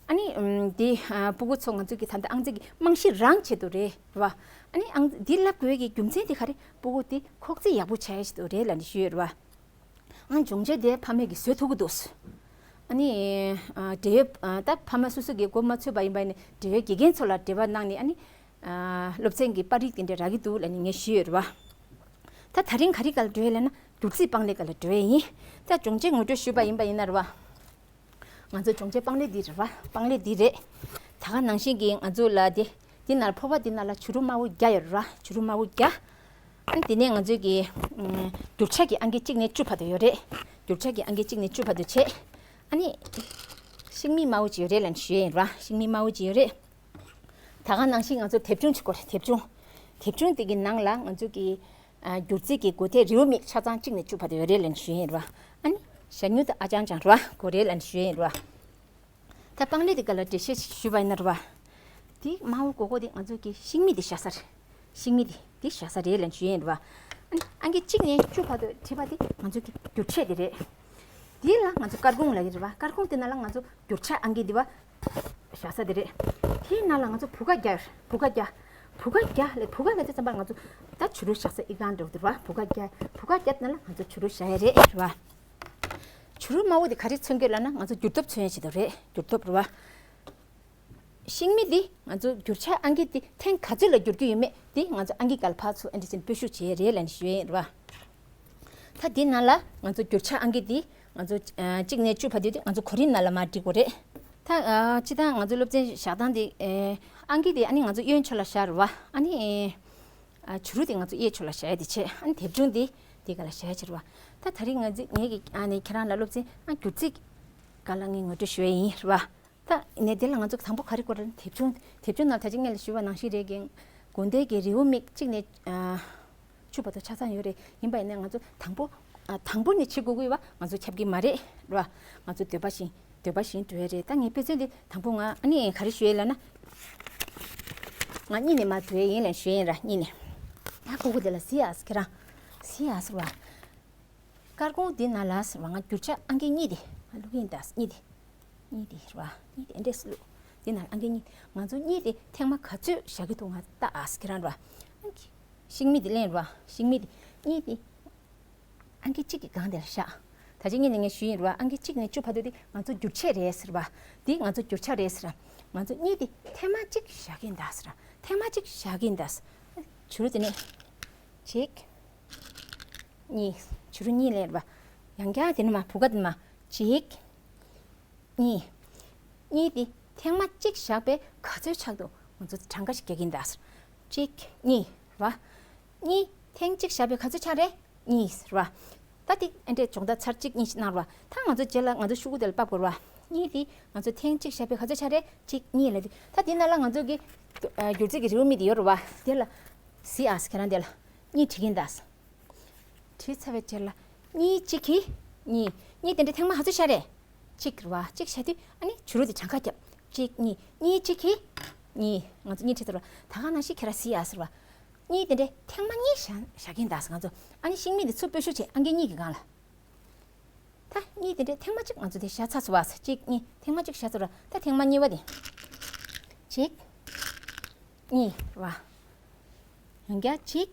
ཨ་ནི་ཨམ་འདི་ཨ་སྤུ་གུ་ཚོ་ང་ཚོ་གི་ད་ལྟ་ཨང་རྩིས་ཀྱི་རྨང་གཞི་རང་ཆེད་དུ་རེད་བ། ཨ་ནི་ཨང་འདི་བསླབ་དགོས་ཀྱི་རྒྱུ་མཚན་དེ་ག་རེ། སྤུ་གུ་དེ་ཁོག་རྩིས་ཡག་པོ་བྱ་ཡ་ཆེད་དུ་རེད་ལབ་ནས་ཞུས་ཡོད་རེད་བ། ཨང་སྦྱོང་བྱེད་དེ་ཕ་མས་ཀྱིས་བཟོ་ཐུབ་ཀྱི་འདུག་ཨ་ནི་ཨ་འབྲེལ་ཡོད་ཨ་ད་ཕ་མ་སོ་སོ་གིས་མགོ་མ་ཚོས་པ་ཡིན་པ་ཡིན་ནའི་འབྲེལ་ཡོད་དགེ་རྒན་ཚོ་ལ་འབྲེལ་བ་གནང་ནས་ཨ་ནི་ཨ་སློབ་ཚན་གྱི་པར་རིས་དེ་འདྲ་རག་གི་འདུག་ལབ་ནས་ངས་ཞུས་ཡོད་རེད་བ། ད་ད་རིང་ག་རེ་སྒང་ལ་འགྲོ་ཡ་ལབ་ན་བསྒྱུར་རྩིས་པང་ལེབ་སྒང་ལ་འགྲོ་ཡ་ཡིན། ད་སྦྱོང་བྱེད་ངོ་སྤྲོད་ཞུས་པ་ཡིན་པ་ཡིན་ན་རེད་བ། ང་ཚོ་སྦྱོང་བྱེད་པང་ལེབ་འདི་རེད་བ། པང་ལེབ་འདི་རེད། ད་ག་ནང་བཞིན་གྱི་ང་ཚོ་ལ་དེ་འདི་ནང་ཕོར་པ་འདི་ནང་ལ་བྱུ་རུ་དམར་པོ་བརྒྱ་ཡོད་རེད་བ། བྱུ་རུ་དམར་པོ་བརྒྱ། ཨ་ནི་དེ་ནས་ང་ཚོའི་གི་ཨམ་བསྒྱུར་བྱ་གི་ཨང་ཀི་གཅིག་ནས་བཅུ་བར་དུ་ཡོད་རེད། བསྒྱུར་བྱ་གི་ཨང་ཀི་གཅིག་ནས་བཅུ་བར་དུ་བྱས། ཨ་ནི་ཤིང་མིག་དམར་པོ་ཅིག་ཡོད་རེད་ལབ་ནས་ཞུ་ཡ་ཡིན་ར། ཤིང་མིག་དམར་པོ་ཅིག་ཡོད་རེད། ད་ག་ནང་བཞིན་ང་ཚོ་དེབ་ཆུང་ཅིག་དགོས་རེད། དེབ་ཆུང་། དེབ་ཆུང་དེ་གི་ནང་ལ་ང་ཚོ་གི་ཨ་བསྒྱུར་རྩིས་ཀྱི་སྒོ་ཐེམ་རེའུ་མིག་ཆ་ཚང་གཅིག་ནས་བཅུ་བར་དུ་ཡོད་རེད་ལབ་ནས་ཞུ་ཡ་ཡིན་ར། ཨ་ནི་ཞ་སྨྱུག་དང་ཨ་ཅང་ཅང་ར་དགོས་རེད་ལབ་ནས་ཞུ་ཡ་ཡིན་ར། ད་པང་ལེབ་དེ་ག་ལ་འགྲེལ་བཤད་ཞུས་པ་ཡིན་ན་རེད་བ། དེ་དམར་པོ་སྒོར་སྒོར་དེ་ང་ཚོ་གི་ཤིང་མིག་དེ་བཞག་ས་རེད། ཤིང་མིག་དེ་དེ་བཞག་ས་རེད་ལབ་ཞུ་ཡིན་རེད་བ། ཨ་ནི་ཨང་ཀི་གཅིག་ནས་བཅུ་བར་དུ་བྲིས་པ་དེ་ང་ཚོ་གི་བསྒྱུར་བྱ་དེ་རེད། དེ་ལ་ང་ཚོ་སྐར་ཁུང་ལབ་ཀྱི་རེད་བ། སྐར་ཁུང་དེ་ནང་ལ་ང་ཚོ་བསྒྱུར་བྱ་ཨང་ཀི་དེ་བ་བཞག་ས་དེ་རེད། དེའི་ནང་ལ་ང་ཚོ་བུ་ག་བརྒྱ་ཡོད་རེད། བུ་ག་བརྒྱ། བུ་ག་བརྒྱ་ལས་བུ་ག་ལབ་དུས་ཙམ་པ་ང་ཚོ་ ད་བྱུ་རུ་བཞག་ས་ཨི་ཁང་འདྲ་བོ་དེ་རེད་བ། བུ་ག་བརྒྱབ། བུ་ག་བརྒྱབ་ན་ལ་ང་ཚོ་བྱུ་རུ་བཞག་ཡ་རེད་རེད་བ། བྱུ་རུ་དམར་པོ་དེ་ག་རེ་མཚོན་གྱི་ལབ་ན་ང་ཚོ་འགྱུར་སྟོབས་མཚོན་ཡ་ཆེད་དུ་རེད། འགྱུར་སྟོབས་རེད་བ། ཤིང་མེ་འདི་ང་ཚོ་འགྱུར་ཆ་ཨང་ཀི་འདི་ཐེངས་ག་ཚོད་ལ་འགྱུར་གྱི་ཡོད་མེད་འདི་ང་ཚོ་ཨང་ཀི་སྒང་ལ་ཕར་ཚུར་ཨེ་འདྲ་ཅན་སྤོ་བཤུད་བྱེད་ཡ་རེད་ལབ་ནས་ཞུ་ཡ་ཡིན་རེད་བ། ད་འདི་ནང་ལ་ང་ཚོ་འགྱུར་ཆ་ཨང་ཀི་འདི་ང་ཚོ་ཨ་གཅིག་ནས་བཅུ་བར་དུ་འདི་ང་ཚོ་གོ་རིམ་ནང་ལ་མར་བསྒྲིགས་དགོས་རེད། ད་ཨ་སྤྱིར་བཏང་ང་ཚོ་སློབ་ཚན་བཞག་སྟངས་འདི་ཨེ་ཨང་ཀི་འདི་ཨ་ནི་ང་ཚོ་གཡོན་ཕྱོགས་ལ་བཞག་རེད་བ། ཨ་ནི་ཨ་བྱུ་རུ་འདི་ང་ཚོ་གཡས་ཕྱོགས་ལ་བཞག་ཡ་འདི་བྱས། ཨ་ནི་དེབ་ཆུང་འདི་འདི་སྒང་ལ་བཞག་ཡ་བྱས་རེད་བ། ད་ད་རིང་ང་ཚོ་ངེད་ཀྱི་ཨ་ནི་ཁྱེད་རང་ལ་སློབ་ཚན་ཨ་སྒྱུར་རྩིས་སྒང་ལ་ངས་ངོ་སྤྲོད་ཞུ་ཡ་ཡིན་རེད་བ། ད་ནས་དེ་ལ་ང་ཚོ་དང་པོ་ག་རེ་དགོས་རེད། དེབ་ཆུང་། དེབ་ཆུང་ནང་ད་ཅི་སྔོན་ལ་ཞུས་པ་ནང་བཞིན་རེད་ཀྱང་དགོན་སྡེ་གི་རེའུ་མིག་གཅིག་ནས་ཨ་བཅུ་བར་དུ་ཆ་ཚང་ཡོད་རེད། ཡིན་པ་ཡིན་ན་ང་ཚོ་དང་པོ་ཨ་དང་པོ་ནས་བྱེད་དགོས་ཀྱི་ཡོད་པ་ང་ཚོ་ཁྱབ་ཀྱི་མ་རེད་ར། ང་ཚོ་འདོད་པ་བཞིན་འདོད་པ་བཞིན་འགྲོ་ཡ་རེད། ད་ངས་དཔེ་མཚོན་འདི་དང་པོ་ང་ཨ་ནི་ག་རེ་ཞུ་ཡ་ལབ་ན། ང་གཉིས་ནས་མར་འགྲོ་ཡ་ཡིན་ལབ་ཞུ་ཡ་ཡིན་ར། གཉིས་ནས། ཡ་ཀུ་ཀུ་དེ་ལ་གཟིགས་ཨ་ཟེར། ཁྱེད་རང་གཟིགས་ཨ་ཟེར་བ། སྐར་ཁུང་འདི་ནང་ལ་ཟེར་བ་ང་འགྱུར་ཆ་ཨང་ཀི་གཉིས་དེ་ང་བླུག་གིན་གདའ། གཉིས་དེ། གཉིས་དེ་རེད་བ། གཉིས་དེ་འདྲས་བླུག་འདི་ནང་ཨང་ཀི་གཉིས། ང་ཚོ་གཉིས་དེ་ཐེངས་མ་ག་ཚོད་བཞག་གི་འདུག་ང་ལྟ་ཨ་ཟེར། ཁྱེད་རང་རེད་བ། ཤིང་མེ་དེ་ལེན་རེད་བ། ཤིང་མེ་དེ་གཉིས་དེ་ཨང་ཀི་གཅིག་གི་སྒང་དེ་ལ་བཞག་ད་ཅི་སྔོན་ནས་ངས་ཞུས་ཡིན་རེད་བ། ཨང་ཀི་གཅིག་ནས་བཅུ་བར་དུ་དེ་ང་ཚོ་འགྱུར་ཆ་རེད་ཟེར་བ། འདི་ང་ཚོ་འགྱུར་ཆ་རེད་ཟེར། ང་ཚོ་གཉིས་དེ་ཐེངས་མ་གཅིག་བཞག་གིན་གདའ་ཟེར། ཐེངས་མ་གཅིག་བཞག་གིན་གདའ་ཟེར། བྱུ་རུ་དེ་ནས་གཅིག་གཉིས། བྱུ་རུ་གཉིས་ལེན་རེད་བ། ཡང་བསྐྱར་དེ་ནས་མར་བུ་ག་དེ་ནས་མར་གཅིག་གཉིས། གཉིས་དེ་ཐེངས་མ་གཅིག་བཞག་པས་ག་ཚོད་ཆགས་འདུག་ང་ཚོ་གྲངས་ཀ་ཞིག་རྒྱག་གིན་གདའ་ཟེར། གཅིག་གཉིས་རེད་བ། གཉིས་ཐེངས་གཅིག་བཞག་པས་ག་ཚོད་ཆགས་རེད། གཉིས་རེད་བ། ད་དེ་ཨེ་འདྲས་སྦྱོང་བརྡར་ཚར་གཅིག་གཉིས་ཤིག་གནང་རེད་བ། ད་ང་ཚོ་རྗེས་ལ་ང་ཚོ་ཤོག་གུ་དེ་ལ་ཕབ་དགོས་རེད་བ། གཉིས་དེ་ང་ཚོ་ཐེངས་གཅིག་བཞག་པས་ག་ཚོད་ཆགས་རེད། གཅིག་གཉིས་ལབ་དུས་ད་དེ་ནང་ལ་ང་ཚོ་གི་ཨ་སྒྱུར་རྩིས་ཀྱི་རེའུ་མིག་དེ་ཡོད་རེད་བ། དེ་ལ་གཟིགས་ཨ་ཟེར། ཁྱེད་རང་དེ་ལ་གཉིས་བྲིས་གིན་གདའ་ཟེར། བྲིས་ཚར་བའི་རྗེས་ལ་གཉིས་གཅིག་གིས་གཉིས། གཉིས་དེ་འདྲ་ཐེངས་མ་ག་ཚོད་བཞག་རེད། གཅིག་རེད་བ། གཅིག་བཞག་དུས་ཨ་ནི་བྱུ་རུ་དེ་གྲངས་ཀ་བརྒྱབ། གཅིག་གཉིས། གཉིས་གཅིག་གིས་གཉིས། ང་ཚོ་གཉིས་བྲིས་ཚར་བ། ད་ག་ནང་བཞིན་ཁྱེད་རང་གཟིགས་ཨ་ཟེར་བ། གཉིས་དེ་འདྲ་ཐེངས་མ་གཉིས་བཞག་བཞག་གིན་གདའ་ཟེར། ང་ཚོ་ཨ་ནི་ཤིང་མེ་དེ་ཚུར་སྤོ་བཤུད་བྱས་ཨང་ཀི་གཉིས་ཀྱི་སྒང་ལ། ད་གཉིས་དེ་འདྲ་ཐེངས་མ་གཅིག་ང་ཚོ་དེ་བཞག་ཚར་སོང་བ་ཟེར། གཅིག་གཉིས་ཐེངས་མ་གཅིག་བཞག་ཚར་བ། ད་ཐེངས་མ་གཉིས་པ་དེ། གཅིག་གཉིས་རེད་བ། ཡང་བསྐྱར་གཅིག་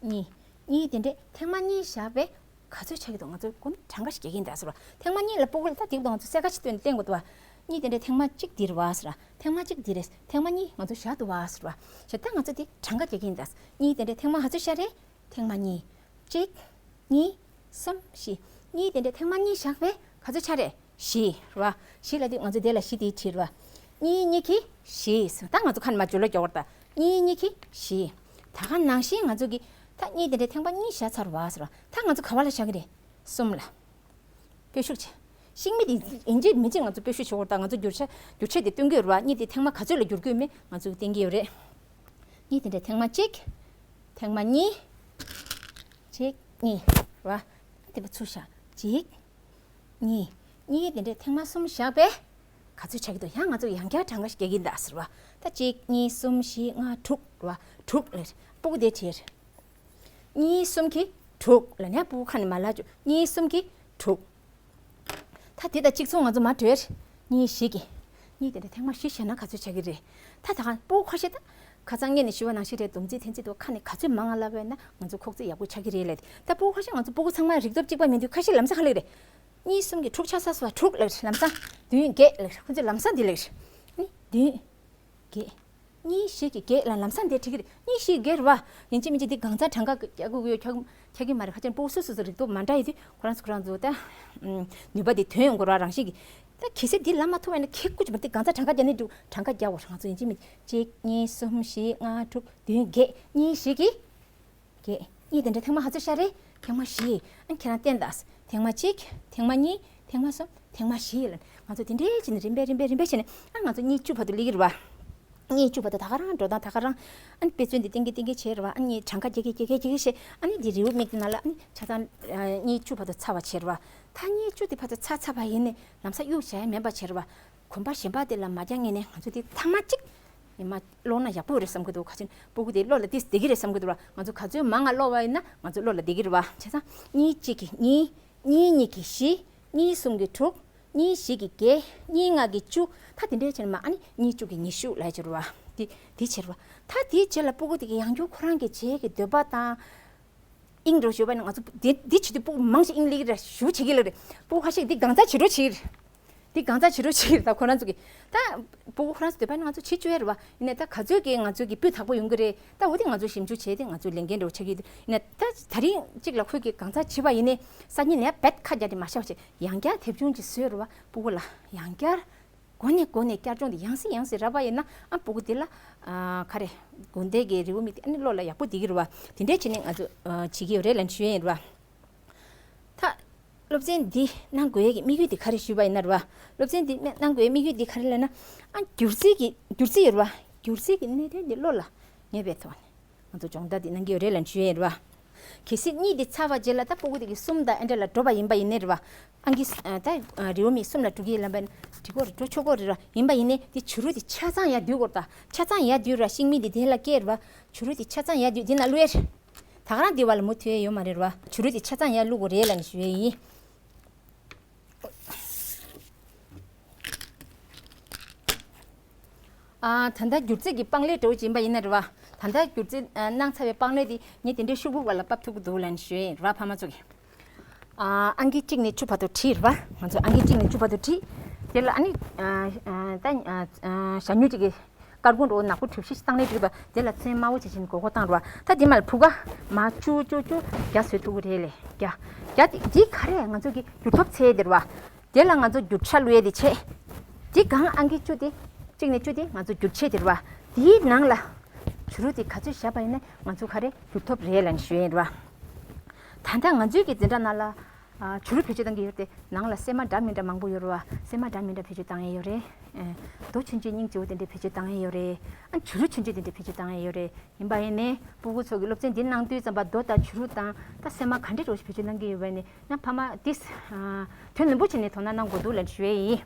གཉིས། གཉིས་དེ་འདྲས་ཐེངས་མ་གཉིས་བཞག་པས་ག་ཚོད་ཆགས་ཀྱི་འདུག་ང་ཚོ་ཀུན་གྲངས་ཀ་ཞིག་རྒྱག་གིན་གདའ་ཟེར་བ། ཐེངས་མ་གཉིས་ལ་སྤུ་གུ་ལ་ད་དེབ་དང་ང་ཚོ་གསལ་ཁ་ཞིག་བཏོན་ནས་བསྟན་དགོས་འདུག་བ། གཉིས་དེ་འདྲས་ཐེངས་མ་གཅིག་འདི་རེད་བ་ཟེར་བ། ཐེངས་མ་གཅིག་འདི་རེད། ཐེངས་མ་གཉིས་ང་ཚོ་བཞག་འདུག་བ་ཟེར་བ། བྱས་ད་ང་ཚོ་དེ་གྲངས་ཀ་རྒྱག་གིན་གདའ། གཉིས་དེ་འདྲས་ཐེངས་མ་ག་ཚོད་བཞག་རེད། ཐེངས་མ་གཉིས། གཅིག་གཉིས། གསུམ། བཞི། གཉིས་དེ་འདྲས་ཐེངས་མ་གཉིས་བཞག་པས་ག་ཚོད་ཆགས་རེད། བཞི་རེད་བ། བཞི་ལབ་དུས་ང་ཚོ་དེ་ལ་བཞི་དེ་བྲིས་རེད་བ། གཉིས་གཉིས་ཀྱིས་བཞི་ཟེར། ད་ང་ཚོ་ཁ་ནས་མར་བརྗོད་ལོ་རྒྱག་དགོས་རེད་ད། གཉིས་གཉིས་ཀྱིས་བཞི། ད་ག་ནང་བཞིན་ང་ཚོ་གིས་ད་གཉིས་དེ་འདྲས་ཐེངས་མ་གཉིས་བཞག་ཚར་བ་ཟེར་བ། ད་ང་ཚོ་ག་བ་ལ་བཞག་གི་རེད། གསུམ་ལ། སྤོ་བཤུད་བྱས། ཤིང་མེ་དེ་ཡིན་གཅིག་མིན་གཅིག་ང་ཚོ་སྤོ་བཤུད་བྱེད་དགོས་རེད་ད། ང་ཚོ་འགྱུར་ཆ་འགྱུར་ཆ་དེ་སྟོན་གྱི་ཡོད་རེད་བ། གཉིས་དེ་ཐེངས་མ་ག་ཚོད་ལ་འགྱུར་གྱི་ཡོད་མེད་ང་ཚོ་གིས་བསྟན་གྱི་ཡོད་རེད། གཉིས་དེ་འདྲས་ཐེངས་མ་གཅིག་ཐེངས་མ་གཉིས། གཅིག་གཉིས་རེད་བ། དེ་པ་ཚུར་བཞག་གཅིག་གཉིས། གཉིས་དེ་འདྲས་ཐེངས་མ་གསུམ་བཞག་པས་ག་ཚོད་ཆགས་ཀྱི་འདུག་ཡང་ང་ཚོ་ཡང་བསྐྱར་གྲངས་ཀ་ཞིག་རྒྱག་གིན་གདའ་ཟེར་བ། ད་གཅིག་གཉིས། གསུམ། བཞི། ལྔ། དྲུག་རེད་བ། དྲུག་ལབ། སྤུ་གུ་དེ་བྲིས། གཉིས་གསུམ་གྱིས་དྲུག་ལབ་ནས་སྤུ་གུ་ཁ་ནས་མར་ལབ་བཅུག་གཉིས་གསུམ་གྱིས་དྲུག་ད་དེ་དང་གཅིག་མཚུངས་ང་ཚོ་མར་བྲིས། གཉིས་བཞི་གིས། གཉིས་དེ་འདྲས་ཐེངས་མ་བཞི་བཞག་ན་ག་ཚོད་ཆགས་ཀྱི་རེད། ད་ད་ག་སྤུ་གུ་ཁ་ཤས་ད། ཁ་སང་ངས་ནས་ཞུས་པ་ནང་བཞིན་རེད། སྡོམ་རྩིས་ཐེན་རྩིས་དུ་ཁ་ནས་ག་ཚོད་མང་ང་ལབ་པ་ཡིན་ན་ང་ཚོ་ཁོག་རྩིས་ཡག་པོ་ཆགས་ཀྱི་རེད་ལབ། ད་སྤུ་གུ་ཁ་ཤས་ང་ཚོ་སྤུ་གུ་ཚང་མ་རིག་སྟོབས་གཅིག་པ་མིན་དུས་ཁ་ཤས་ལམ་སང་ག་ལབ་རེད། གཉིས་གསུམ་གྱིས་དྲུག་ཆགས་ཚར་སོང་བ། དྲུག་ལབ་རེད། ལམ་སང་བདུན་བརྒྱད་ལབ་རེད། ཁོ་ཚོས་ལམ་སང་འདི་ལབ་རེད། ནི་བདུན་བརྒྱད། གཉིས་བཞི་གིས་བརྒྱད་ལབ། ལམ་སང་འདི་བྲིས་ཀྱི་རེད། གཉིས་བཞི་བརྒྱད་རེད་བ། ཡིན་གཅིག་མིན་གཅིག་འདི་གང་ཚང་གྲངས་ཀ་རྒྱག་དགོས་ཀྱི་ཡོད་ཁྱོད། ཆགས་ཀྱི་མ་རེད། ཁ་ཅན་སྤུ་གུ་སོ་སོ་སོ་རིག་སྟོབས་མ་འདྲ་ཡོད་དུས་ཁོ་རང་ཚོ་ཁོ་རང་ཚོ་ད་ནུས་པ་དེ་ཐོན་ཡོང་དགོས་ར། རང་བཞིན་གྱིས་ད་གལ་སྲིད་འདི་ལབ་མ་ཐུབ་པ་ཡིན་ན་ཁེ་ཁུ་ཅི་མ་དེ་གང་ཚང་གྲངས་ཀ་རྒྱག་ནི་འགྲོ། གྲངས་ཀ་རྒྱག་དགོས་ར། ང་ཚོ་ཡིན་གཅིག་མིན་གཅིག་གཉིས་གསུམ་བཞི་ལྔ་དྲུག་བདུན་བརྒྱད། གཉིས་བཞི་གིས་བརྒྱད། གཉིས་དེ་འདྲ་ཐེངས་མ་ག་ཚོད་ཤར་རེད། ཐེངས་མ་བཞི། ཨ་ཁྱེད་རང་བསྟན་དང་། ཐེངས་མ་གཅིག་ཐེངས་མ་གཉིས། ཐེངས་མ་གསུམ། ཐེངས་མ་བཞི་ལ་ང་ཚོ་དེ་འདྲའི་བྱས་ནས་རིམ་པས་རིམ་པས་རིམ་པས་བྱས་ནས་ཨ་ང་ཚོ་གཉིས་བཅུ་བར་དུ་སླེབས་ཀྱི་རེད་བ། གཉིས་བཅུ་བར་དུ་ད་ག་རང་འགྲོ་སྟངས་ད་ག་རང་། ཨ་ནི་དཔེ་མཚོན་འདི་བསྟན་གྱི་བསྟན་གྱི་བྱས་རེད་བ། ཨ་ནི་གྲངས་ཀ་རྒྱག་གི་རྒྱག་གི་རྒྱག་གི་བྱས། ཨ་ནི་འདི་རེའུ་མིག་འདི་ནང་ལ་ཨ་ནི་ཆ་ཚང་གཉིས་བཅུ་བར་དུ་ཚར་བ་བྱས་རེད་བ། ད་གཉིས་བཅུ་འདི་བར་དུ་ཚར་ཚར་བ་ཡིན་ནས་ལམ་སང་གཡུག་བྱ་ཡ་མེད་པ་བྱས་རེད་བ། གོམ་པ་གཞན་པ་དེ་ལ་མ་རྒྱག་ངེས་ནས་ང་ཚོ་འདི་ཐེངས་མ་གཅིག་ཉི་མ་ཀློག་ན་ཡག་པོ་རེད་བསམ་གྱི་འདུག་ཁ་ཅིག་སྤུ་གུ་དེ་བློ་ལ་ཏིས་བསྡད་ཀྱི་རེད་བསམ་གྱི་འདུག་ར། ང་ཚོ་ག་ཚོད་མང་ང་ཀློག་པ་ཡིན་ན་ང་ཚོ་བློ་ལ་བསྡད་ཀྱི་རེད་བ། བྱས་ཙང་གཉིས་གཅིག་གིས་གཉིས། གཉིས་གཉིས་ཀྱིས་བཞི། གཉིས་གསུམ་གྱིས་དྲུག་གཉིས་བཞི་གིས་བརྒྱད། གཉིས་ལྔ་གིས་བཅུ། ད་དེ་འདྲའི་ཕྱིར་མ་ཨ་ནི་གཉིས་བཅུ་གིས་ཉི་ཤུ་ལབ་ཡ་ཅིག་རེད་བ། དེ་དེ་ཕྱིར་བ། ད་ ད་དེའི་རྗེས་ལ་སྤུ་གུ་དེ་གི་ཡང་བསྐྱར་ཁོ་རང་གི་རྗེས་ཀྱི་འདོད་པ་དང་། དབྱིངས་འགྲོ་ཞུ་བ་ནི་ང་ཚོ་འདི་འདི་བྱེད་དུས་སྤུ་གུ་མང་ཞིག་དབྱིངས་སླེབས་ཀྱི་རེད། ཞུ་བྱེད་ཀྱི་ལ་རེད། སྤུ་གུ་ཁ་ཤས་འདི་སྒང་རྩ་བྱེད་རོགས་བྱེད་ཀྱི་རེད། འདི་སྒང་རྩ་བྱེད་རོགས་བྱེད་ཀྱི་རེད། ད་ཁོ་རང་ཚོ་གི་ད་སྤུ་གུ་ཁོ་རང་ཚོ་འདོད་པ་ནི་ང་ཚོ་བྱེད་བཅུག་ཡ་རེད་བ། ཡིན་ནའི་ད་ག་ཚོད་ཀྱི་ང་ཚོ་གི་སྤུས་དག་པོ་ཡོང་གི་རེད། ད་འོ་དེ་ང་ཚོ་ཞིབ་འཇུག་བྱས་ཏེ་ང་ཚོ་ལས་འགན་འདྲ་བོ་ཆགས་ཀྱི་ཡོད། ཡིན་ནའི་ད་ད་རིང་གཅིག་ལ་ཁོས་ཀྱི་སྒང་རྩ་བྱེད་པ་ཡིན་ནའི་སང་ཉིན་ནས་རྦད་ཁ་རྒྱག་དེ་མ་བྱ་བ་བྱས། ཡང་བསྐྱར་དེབ་ཆུང་ཅིག་བཟོས་རེད་བ། སྤུ་གུ་ལ་ཡང་བསྐྱར། འགོ་ནས་འགོ་ནས་བསྐྱར་སྦྱོང་དེ་ཡང་སེ་ཡང་སེ་རག་པ་ཡིན་ན། ཨ་སྤུ་གུ་དེ་ལ་ཨ་ག་རེ། དགོན་སྡེ་གི་རེའུ་མིག་དེ་ཨ་ནི་བློ་ལ་ཡག་པོ་བསྡད་ཀྱི་རེད་བ། དེ་འདྲས་བྱས་ནས་ང་ཚོ་ཨ་བྱེད་ཀྱི་ཡོད་རེད་ལབ་ཞུ་ཡ་ཡིན་རེད་བ། ད་སློབ་ཚན་འདི་གནང་དགོས་ཡས་ཀྱི་དམིགས་ཡུལ་དེ་ག་རེ་ཞུས་པ་ཡིན་ན་རེད་བ། སློབ་ཚན་འདི་གནང་དགོས་ཡས་དམིགས་ཡུལ་འདི་ག་རེ་ལབ་ན། ཨ་སྒྱུ་རྩལ་གྱི་སྒྱུ་རྩལ་ཡོད་རེད་བ། སྒྱུ་རྩལ་གྱི་གནད་དོན་འདི་བློ་ལ་ངེས་པའི་ཐོག་ནས། ང་ཚོ་སྦྱོང་བརྡར་འདི་གནང་གི་ཡོད་རེད་ལབ་ཞུ་ཡས་རེད་བ། གལ་སྲིད་གཉིས་འདི་ཚར་བ་རྗེས་ལ་ད་སྤུ་གུ་དེ་གི་གསུམ་དང་ཨེ་འདྲ་ལ་འགྲོ་བ་ཡིན་པ་ཡིན་ནའི་རེད་བ། ཨང་ཀི་ཨ་ད་རེའུ་མིག་གསུམ་ལ་འགྲོ་གི་ཡིན་ལབ་པ་ཡིན་ན་འགྲིག་གོ་རེད། འགྲོ་ཆོག་གོ་རེད་ར། ཡིན་པ་ཡིན་ནའི་དེ་བྱུ་རུ་དེ་ཆ་ཚང་ཡར་བསྡུས་དགོས་རེད། ད་ཆ་ཚང་ཡར་བསྡུས་ར་ཤིང་མིག་དེ་དེ་ལ་སྐྱེལ་རེད་བ། བྱུ་རུ་དེ་ཆ་ཚང་ཡར་བསྡུས་དེ་ན་བླུག་ཡས་རེད། ད་ག་རང་དེ་བ་ལ་མུ་མཐུད་ཡས་ཡོད་མ་རེད་ར་བ། བྱུ་རུ་དེ་ཆ་ཚང་ཡར་བླུག་དགོས་རེད་ལབ་ནས་ཞུ་ཡས་ཡིན། ཨ་ད་ལྟ་སྒྱུ་རྩལ་གྱི་པང་ལེབ་འདྲ་བོ་ཅིག་ཡིན་པ་ཡིན་ན་རེད་བ། ད་ལྟ་སྒྱུ་རྩལ་ཨ་གནང་ཚར་བའི་པང་ལེབ་དེ་ངས་དེ་འདྲའི་ཤོག་བུ་བ་ལ་ཕབ་ཐུབ་ཀྱི་འདུག་ལབ་ནས་ཞུ་ཡས་རེད་བ་ཕ་མ་ཚོ་གིས། ཨ་ཨང་ཀི་གཅིག་ནས་བཅུ་བར་དུ་བྲིས་རེད་བ། ང་ཚོ་ཨང་ཀི་གཅིག་ནས་བཅུ་བར་དུ་བྲིས། དེ་ལ་ཨ་ནི་ཨ་ཨ་ད་ཨ་ཨ་ཞྭ་སྨྱུག་ཅིག་གི་དཀར་ཀོང་འདྲ་བོ་ནག་པོ་གྲུ་བཞི་ཞིག་བཏང་ནས་བྲིས་པ། དེ་ལ་ཚོན་དམར་པོ་བྱས་བྱས་ནས་སྒོར་སྒོར་བཏང་རེད་བ། ད་དེ་མ་ལ་ཕུ་ག་མ་བཅུ་བཅུ་བཅུ་བརྒྱ་བཟོས་ཐུབ་ཀྱི་རེད་ལས་བརྒྱ། བརྒྱ་དེ་དེ་ག་རེ་ང་ཚོ་གི་འགྱུར་ཐོབ་ཚད་དེ་རེད་བ། དེ་ལ་ང་ཚོ་བསྒྱུར་བྱ་བླུག་ཡས་དེ་བྱས། དེ་གང་ཨང་ཀི་བཅུ་དེ། གཅིག་ནས་བཅུ་དེ་ང་ཚོ་བསྒྱུར་བྱ་དེ་རེད་བ། དེའི་ནང་ལ་བྱུ་རུ་དེ་ག་ཚོད་བཞག་པ་ཡིན་ན་ང་ཚོ་ག་རེ་འགྱུར་ཐོབ་རེད་ལབ་ནས་ཞུ་ཡས་རེད་བ། ད་ལྟ་ང་ཚོའི་གི་འཛིན་གྲྭ་ནང་ལ་ཨ་བྱུ་རུ་བེད་སྤྱོད་གཏང་གི་ཡོད་དེ། ནང་ལ་སྲན་མ་འདྲ་མི་འདྲ་མང་པོ་ཡོད་རེད་བ། སྲན་མ་འདྲ་མི་འདྲ་བེད་སྤྱོད་གཏང་ཡས་ཡོད་རེད། ཨ་རྡོ་ཆུང་ཆུང་སྙིང་རྗེ་བོ་དེ་འདྲ་བེད་སྤྱོད་གཏང་ཡས་ཡོད་རེད། ཨ་བྱུ་རུ་ཆུང་ཆུང་དེ་འདྲ་བེད་སྤྱོད་གཏང་ཡས་ཡོད་རེད། ཡིན་པ་ཡིན་ནའི་སྤུ་གུ་ཚོ་གི་སློབ་ཚན་འདི་གནང་དུས་ཙམ་པ་རྡོ་དང་བྱུ་རུ་དང་ད་སྲན་མ་ག་འདྲ་འདྲ་བོ་ཞིག་བེད་སྤྱོད་གནང་གི་ཡོད་པ་ཡིན་ནའི་ཡང་ཕ་མ་ཏིས་ཨ་དོ་ནན་པོ་བྱས་ནས་དོ་སྣང་གནང་དགོས་འདུག་ལབ་ཞུ་ཡས་ཡིན།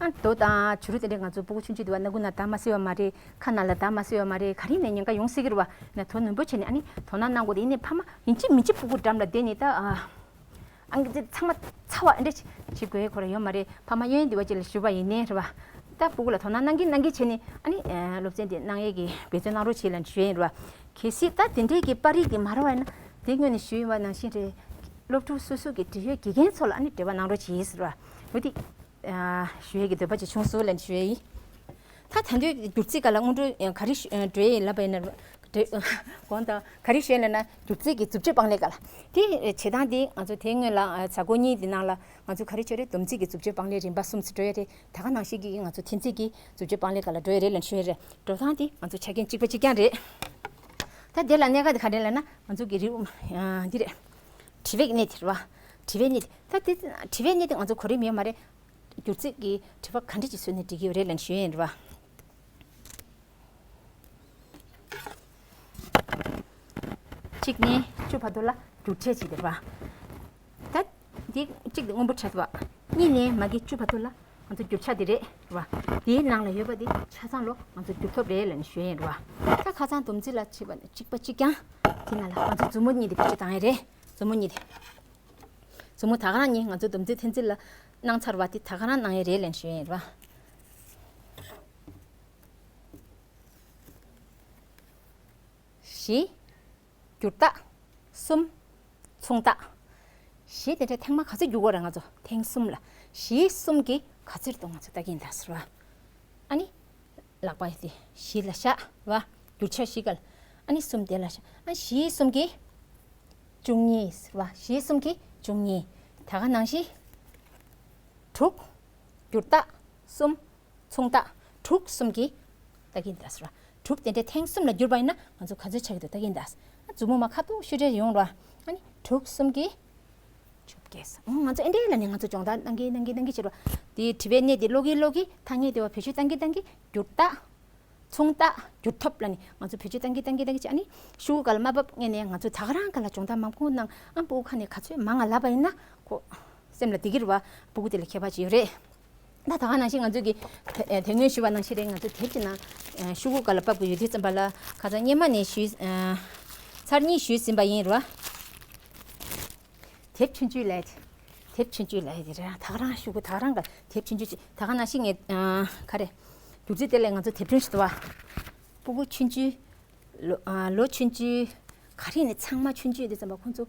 ཨ་རྡོ་དང་བྱུ་རུ་དེ་འདྲ་ང་ཚོ་སྤུ་གུ་ཆུང་ཆུང་དུས་བ་སྣ་ཁུག་ནང་བདག་མ་སྲིད་པ་མ་རེད། ཁ་ནང་ལ་བདག་མ་སྲིད་པ་མ་རེད། ག་རེ་ནས་ཉེན་ཁ་ཡོང་སྲིད་ཀྱི་རེད་བ། ན་དོ་ནན་པོ་བྱས་ནས་ཨ་ནི་དོ་སྣང་གནང་དགོས་དེ། ཡིན་ནའི་ཕ་མ་ཡིན་གཅིག་མིན་གཅིག་སྤུ་གུ་འགྲམ་ལ་བསྡད་ནས་ད་ཨ། ཨང་ཀི་དེ་ཚང་མ་ཚར་བ་ཨེ་འདྲ་བྱེད་དགོས་ཁོ་ར་ཡོད་མ་རེད། ཕ་མ་གཡས་གཡོན་དེ་བ་ཅིག་ལ་ཞུས་པ་ཡིན་ནའི་རེད་བ། ད་སྤུ་གུ་ལ་དོ་སྣང་གནང་གིན་གནང་གིན་བྱས་ནས་ཨ་ནི་ཨ་སློབ་ཚན་དེ་གནང་ཡས་ཀྱི་འབད་བརྩོན་གནང་རོགས་བྱེད་ལབ་ཞུ་ཡས་ཡིན་རེད་བ། གལ་སྲིད་ད་དེ་འདྲའི་གི་པར་རིས་དེ་མ་རག་པ་ཡིན་ན་དེ་སྔོན་ནས་ཞུས་ཡོད་པ་ནང་བཞིན་རེད། སློབ་ཕྲུག་སོ་སོ་གི་འབྲེལ་ཡོད་དགེ་རྒན་ཚོ་ལ་ཨ་ནི་འབྲེལ་བ་གནང་རོགས་བྱེད་ཡིན་ཟེར་བ། འོ་དེ་ཨ་ཞུ་ཡས་ཀྱི་འདོད་པ་ཅིག་བྱུང་སོང་ལབ་ཞུ་ཡས་ཡིན། ད་ད་དུང་སྒྱུ་རྩལ་སྒང་ལ་སྔོན་འགྲོ་ག་རེ་ཞུ་འགྲོ་ཡས་ཡིན་ལབ་པ་ཡིན་ན། དགོངས་དག་ག་རེ་ཞུ་ཡས་ལབ་ན་སྒྱུ་རྩལ་གྱི་མཛུབ་དཀྲོལ་པང་ལེབ་སྒང་ལ། དེ་བྱེད་སྟངས་དེ་ང་ཚོ་དེ་སྔོན་ལ་ཨ་གཟའ་འཁོར་གཉིས་དེ་ནང་ལ་ང་ཚོ་ག་རེ་བྱས་རེད། སྡོམ་རྩིས་ཀྱི་མཛུབ་དཀྲོལ་པང་ལེབ་རིམ་པ་གསུམ་ཙམ་འགྲོ་ཡས་རེད། ད་ག་ནང་བཞིན་གྱི་ང་ཚོ་འཐེན་རྩིས་ཀྱི་མཛུབ་དཀྲོལ་པང་ལེབ་སྒང་ལ་འགྲོ་ཡས་རེད་ལབ་ཞུ་ཡས་རེད། འགྲོ་སྟངས་དེ་ང་ཚོ་ཆ་རྐྱེན་གཅིག་པ་གཅིག་རྐྱང་རེད། ད་དེ་ལ་གནད་འགག་དེ་ག་རེ་ལབ་ན་ང་ཚོ་གི་རེའུ་ཨ་འདི་རེད། དྲི་བའི་གནད་དེ་རེད་བ། དྲི་བའི་གནད་དེ་ད་དེ་དྲི་བའི་གནད་དེ་ང་ཚོ་གོ་རིམ་ཡོད་མ་རེད། སྒྱུ་རྩལ་གྱི་དྲི་བ་ག་འདྲ་ཅིག་བཟོས་ནས་འགྲིག་གི་ཡོད་རེད་ལབ་ཞུ་ཡས་ཡིན་རེད་བ། གཅིག་ནས་བཅུ་བར་དུ་ལ་བསྒྱུར་བྱ་ཅིག་དེ་རེད་བ། ད་འདི་གཅིག་དེ་སྔོན་པོ་བྲིས་པ། གཉིས་ནས་མ་གི་བཅུ་བར་དུ་ལ་ང་ཚོ་བསྒྱུར་བྱ་དེ་རེད་བ། དེའི་ནང་ལ་ཡོད་པ་དེ་ཆ་ཚང་ལོ་ང་ཚོ་བསྒྱུར་ཐོབ་རེད་ལབ་ནས་ཞུ་ཡས་ཡིན་རེད་བ། ད་ཁ་སང་སྡོམ་རྩིས་ལ་བྱས་པ་ནི་གཅིག་པ་གཅིག་རྐྱང་། དེ་ནང་ལ་ང་ཚོ་མཛུབ་མོ་གཉིས་དེ་བེད་སྤྱོད་བཏང་ཡས་རེད། མཛུབ་མོ་གཉིས་དེ། མཛུབ་མོ་ད་ག་རང་གཉིས་ང་ཚོ་སྡོམ་རྩིས་འཐེན་རྩིས་ལ་གནང་ཚར་བ་དེ་ད་ག་རང་གནང་ཡས་རེད་ལབ་ནས་ཞུ་ཡས་ཡིན་རེད་བ། བཞི། བསྒྱུར་རྟགས། གསུམ། མཚུངས་རྟགས། བཞི་དེ་འདྲ་ཐེངས་མ་ག་ཚོད་བསྒྱུར་དགོས་རེད་ང་ཚོ། ཐེངས་གསུམ་ལ། བཞི་གསུམ་གྱིས་ག་ཚོད་འདུག་ང་ཚོ་ལྟ་གི་ཡིན་ད་ཟེར་བ། ཨ་ནི། ལག་པ་དེ་བཞི་ལ་བཞག་བ། བསྒྱུར་བྱ་བཞི་ག་ལ། ཨ་ནི་གསུམ་དེ་ལ་བཞག་ཨ་བཞི་གསུམ་གྱིས་བཅུ་གཉིས་ཟེར་བ། བཞི་གསུམ་གྱིས་བཅུ་གཉིས། ད་ག་ནང་བཞིན། དྲུག་བསྒྱུར་རྟགས། གསུམ། མཚུངས་རྟགས། དྲུག་གསུམ་གྱིས་ལྟ་གིན་ད་ཟེར་བ། དྲུག་དེ་འདྲའི་ཐེངས་གསུམ་ལ་བསྒྱུར་བ་ཡིན་ན་ང་ཚོ་ག་ཚོད་ཆགས་ཀྱི་འདུག་ལྟ་གིན་ད། མཛུབ་མོ་མ་ཁ་ཐུག་ཤུ་རེ་ཡོང་ར། ཨ་ནི་དྲུག་གསུམ་གྱིས་བཅོ་བརྒྱད། ཨོ་ང་ཚོ་ཨེ་འདྲའི་ལ་ནི་ང་ཚོ་སྦྱོང་བརྡར་གནང་གིན་གནང་གིན་གནང་གིན་བྱེད་ར། དེའི་དྲི་བའི་གནད་དེ་ཀློག་གིན་ཀློག་གིན་ཐ་སྙད་དེ་བ་བེད་སྤྱོད་གཏང་གིན་གཏང་གིན་བསྒྱུར་རྟགས། མཚུངས་རྟགས་བསྒྱུར་ཐོབ་ལ་ནི་ང་ཚོ་བེད་སྤྱོད་གཏང་གིན་གཏང་གིན་གཏང་གིན་བྱེད། ཨ་ནི་ཤོག་གུ་ག་ལ་མ་བབས་ངེས་ནས་ང་ཚོ་ད་ག་རང་ག་ལ་སྦྱོང་བརྡར་མང་པོ་གནང་། ཨ་སྤུ་གུ་ཁ་ནས་ག་ཚོད་མང་ང་ལབ་པ་ཡིན་ན་ཁོ་སེམས་ལ་བདེ་གི་རེད་བ། སྤུ་གུ་དེ་ལ་ཁྱད་པར་ཅིག་ཡོད་རེད། ད་ད་ག་ནང་བཞིན་ང་ཚོ་གི་དེ་དེ་སྔོན་ཞུས་པ་ནང་བཞིན་རེད། ང་ཚོ་དེབ་ཀྱི་ནང་ཤོག་གུ་ག་ལ་ཕབ་དགོས་ཡོད་དུས་ཙམ་པ་ལ་ཁ་སང་སྔོན་མ་ནས་ཞུས། ཚར་གཉིས་ཞུས་ཟིན་པ་ཡིན་རེད་བ། དེབ་ཆུང་ཆུང་ལས། དེབ་ཆུང་ཆུང་ལས་དེ་རེད། ད་ག་རང་ཤོག་གུ་ད་ག་རང་ག་དེབ་ཆུང་ཆུང་ཅིག་ད་ག་ནང་བཞིན་ངས་ག་རེ། སྒྱུ་རྩལ་དེ་ལས་ང་ཚོ་དེབ་ཆུང་ཞིག་འདུག་བ། སྤུ་གུ་ཆུང་ཆུང་ ལོ་ཨ་ལོ་ཆུང་ཆུང་ག་རེ་ནས་ཚང་མ་ཆུང་ཆུང་དེ་ཙམ་པ་ཁོང་ཚོ་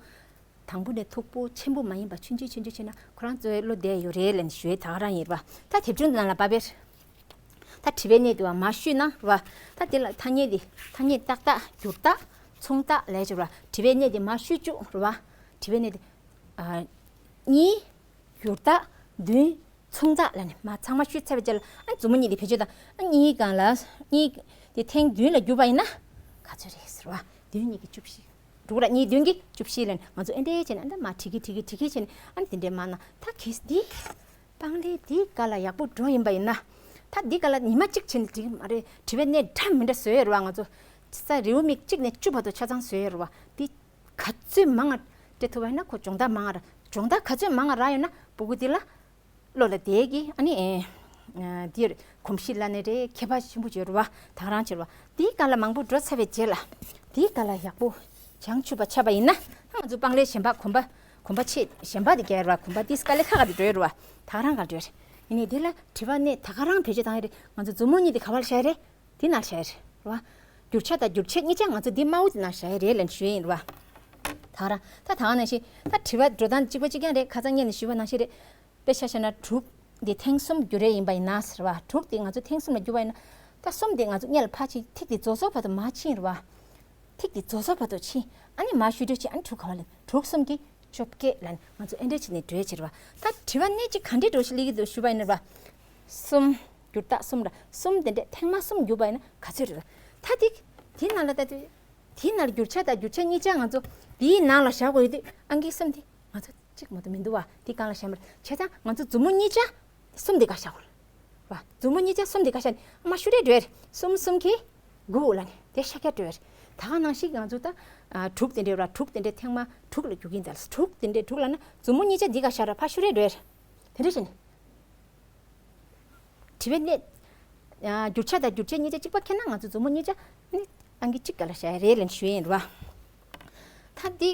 དང་པོ་ནས་མཐུག་པོ་ཆེན་པོ་མ་ཡིན་པ་ཆུང་ཆུང་ཆུང་ཆུང་བྱས་ན་ཁོ་རང་ཚོའི་བློ་བདེ་ཡོད་རེད་ལབ་ནས་ཞུ་ཡས་ད་ག་རང་ཡིན་པ། ད་དེབ་ཆུང་ནང་ལ་པ་བེར། ད་དྲི་བའི་གནས་དེ་བ་མར་བཤུས་ན་རེད་བ། ད་དེ་ལ་ཐ་སྙད་དེ་ཐ་སྙད་ཏག་ཏག་འགྱུར་རྟགས་མཚུངས་རྟགས་ལས་བྱུང་ར། དྲི་བའི་གནས་དེ་མར་བཤུས་བཅུག་རེད་བ། དྲི་བའི་གནས་དེ་ཨ་གཉིས། འགྱུར་རྟགས་བདུན། མཚུངས་རྟགས་ལ་ནི་མ་ཚང་མ་བཤུས་ཚར་བའི་རྗེས་ལ་ཨ་མཛུབ་མོ་གཉིས་དེ་བེད་སྤྱོད་དང་ཨ་གཉིས་སྒང་ལ་གཉིས་དེ་ཐེངས་བདུན་ལ་བསྒྱུར་བ་ཡིན་ན་ག་ཚོད་རེད་ཟེར་བ། བདུན་གཉིས་ཀྱི་བཅུ་བཞི། འགྲོ་ར་གཉིས་བདུན་གྱི་བཅུ་བཞི་ལ་ནི་ང་ཚོ་ཨེ་འདྲས་བྱས་ནས་ཨ་འདྲ་མ་བྲིས་ཀྱི་བྲིས་ཀྱི་བྲིས་ཀྱི་བྱས་ནས་ཨ་ནི་དེ་འདྲས་མ་ན་ད་གིས་འདི་སྤང་ལེ་འདི་ག་ལ་ཡག་པོ་འགྲོ་ཡིན་པ་ཡིན་ན་ད་འདི་ག་ལ་ཉི་མ་གཅིག་བྱས་ནས་འགྲིག་གི་མ་རེད། དྲི་བའི་གནས་འདྲ་མི་འདྲ་བཟོས་ཡོད་རེད་བ། ང་ཚོ་ས་རེའུ་མིག་གཅིག་ནས་བཅུ་བར་དུ་ཆ་ཚང་བཟོས་ཡོད་རེད་བ། འདི་ག་ཚོད་མང་ང་སྤྲད་ཐུབ་པ་ཡིན་ན་ཁོ་སྦྱོང་བརྡར་མང་ང་རག་སྦྱོང་བརྡར་ག་ཚོད་མང་ང་རག་ཡོད་ན་སྤུ་གུ་འདི་ལ་བློ་ལ་བསྡད་ཀྱི་ཨ་ནི་ཨེ་འདིར་གོམས་གཤིས་ལ་ནི་རེད་ཁྱད་པར་ཆེན་པོ་ཡོད་རེད་བ། ད་ག་རང་བྱེད་རེད་བ། འདིའི་སྒང་ལ་མང་པོ་འགྲོ་ཚར་བའི་རྗེས་ལ་འདིའི་སྒང་ལ་ཡག་པོ་བྱང་ཆུབ་པ་ཆགས་པ་ཡིན་ན་ང་ཚོ་སྤང་ལེ་གཞན་པ་གོམ་པ་གོམ་པ་ཆེ་གཞན་པ་དེ་རྒྱག་རེད་བ། གོམ་པ་འདི་དཀའ་ལས་ཁག་ཁག་དེ་འགྲོ་ཡོད་རེད་བ། ད་ག་རང་ག་འགྲོ་ཡོད་རེད། ཡིན་ནའི་འདི་ལ་དྲི་བ་གནས་ད་ག་རང་བེད་སྤྱོད་བཏང་ཡོད་རེད། ང་ཚོ་མཛུབ་མོ་གཉིས་དེ་ག་བར་བཞག་ཡོད་རེད། དེ་ནང་བཞག་ཡོད་རེད་བ། བསྒྱུར་བྱ་དང་བསྒྱུར་བྱེད་གཉིས་ཆ་ང་ཚོ་འདི་དམར་པོ་དེ་ནང་བཞག་ཡོད་རེད་ལབ་ཞུ་ཡིན་རེད་བ། ད་ག་རང་ད་ད་ག་ནང་བཞིན་ད་དྲི་བ་འགྲོ་སྟངས་གཅིག་པ་གཅིག་རྐྱང་རེད། ཁ་སང་སྔོན་ནས་ཞུས་པ་ནང་བཞིན་རེད། དཔེ་ཆ་བཞག་ན་དྲུག་འདི་ཐེངས་གསུམ་བསྒྱུར་ཡས་ཡིན་པ་ཡིན་ན་ཟེར་བ། དྲུག་འདི་ང་ཚོ་ཐེངས་གསུམ་ལ་བསྒྱུར་བ་ཡིན་ན་ད་གསུམ་འདི་ང་ཚོ་སྔོན་ལ་ཕར་ཕྱིན་ཐིག་འདི་རྫོགས་རྫོགས་བར་དུ་མར་ཕྱིན་རེད་བ། ཐིག་འདི་རྫོགས་རྫོགས་བར་དུ་ཕྱིན། ཨ་ནི་མར་བཤུས་འགྲོ་ཕྱིན་ཨ་ནི་དྲུག་ག་བ་ལ་དྲུག་གསུམ་གྱིས་བཅོ་བརྒྱད་ལ་ནི་ང་ཚོ་ཨེ་འདྲ་བྱས་ནས་འགྲོ་ཡས་བྱེད་རེད་བ། ད་དྲི་བ་གནས་གཅིག་ག་འདྲས་འགྲོ་ཞིག་སླེབས་ཀྱི་འདུག་ཞུས་པ་ཡིན་ན་རེད་བ། གསུམ། བསྒྱུར་རྟགས་གསུམ་ར་གསུམ་དེ་འདྲས་ཐེངས་མ་གསུམ་བསྒྱུར་བ་ཡིན་ན་ག་ཚོད་རེད། ད་དེ་དེའི་ནང་ལ་ད་དེ་དེའི་ནང་ལ་བསྒྱུར་བྱ་དང་བསྒྱུར་བྱེད་གཉིས་ཆ་ང་ཚོ་དེའི་ནང་ལ་བཞག་དགོས་ཡོད་དུས་ཨང་ཀི་གསུམ་དེ་ང་ཚོ་གཅིག་མ་གཏོགས་མི་འདུག་བ། དེ་སྒང་ལ་བཞག་མ་རེད། བྱས་ཙང་ང་ཚོ་མཛུབ་མོ་གཉིས་ཆ་གསུམ་དེ་ག་བཞག་དགོས་རེད་བ། མཛུབ་མོ་གཉིས་ཆ་གསུམ་དེ་ག་བཞག་ནས་ཨ་མ་བཤུ་རེ་འགྲོ་ཡ་རེད། གསུམ་གསུམ་གྱིས་དགུ་ལ་ནི་དེ་ཤ་རྒྱག་འགྲོ་ཡ་རེད། ད་ག་ནང་བཞིན་ང་ཚོ་ད་དྲུག་དེ་འདྲས་ར་དྲུག་དེ་འདྲས་ཐེངས་མ་དྲུག་ལ་རྒྱུག་གིན་ད་ལ་དྲུག་དེ་འདྲས་དྲུག་ལ་ན་མཛུབ་མོ་གཉིས་ཆ་འདི་ག་བཞག་ར་ཕར་བཤུ་རེ་འགྲོ་ཡ་རེད། དེ་འདྲས་བྱས་ནས། དྲི་བའི་གནས། ཨ་བསྒྱུར་བྱ་དང་བསྒྱུར་བྱེད་གཉིས་ཆ་གཅིག་པ་ཁྱེར་ན་ང་ཚོ་མཛུབ་མོ་གཉིས་ཆ་ནི་ཨང་ཀི་གཅིག་ག་ལ་བཞག་ཡ་རེད་ལབ་ཞུ་ཡ་ཡིན་རེད་བ། ད་འདི་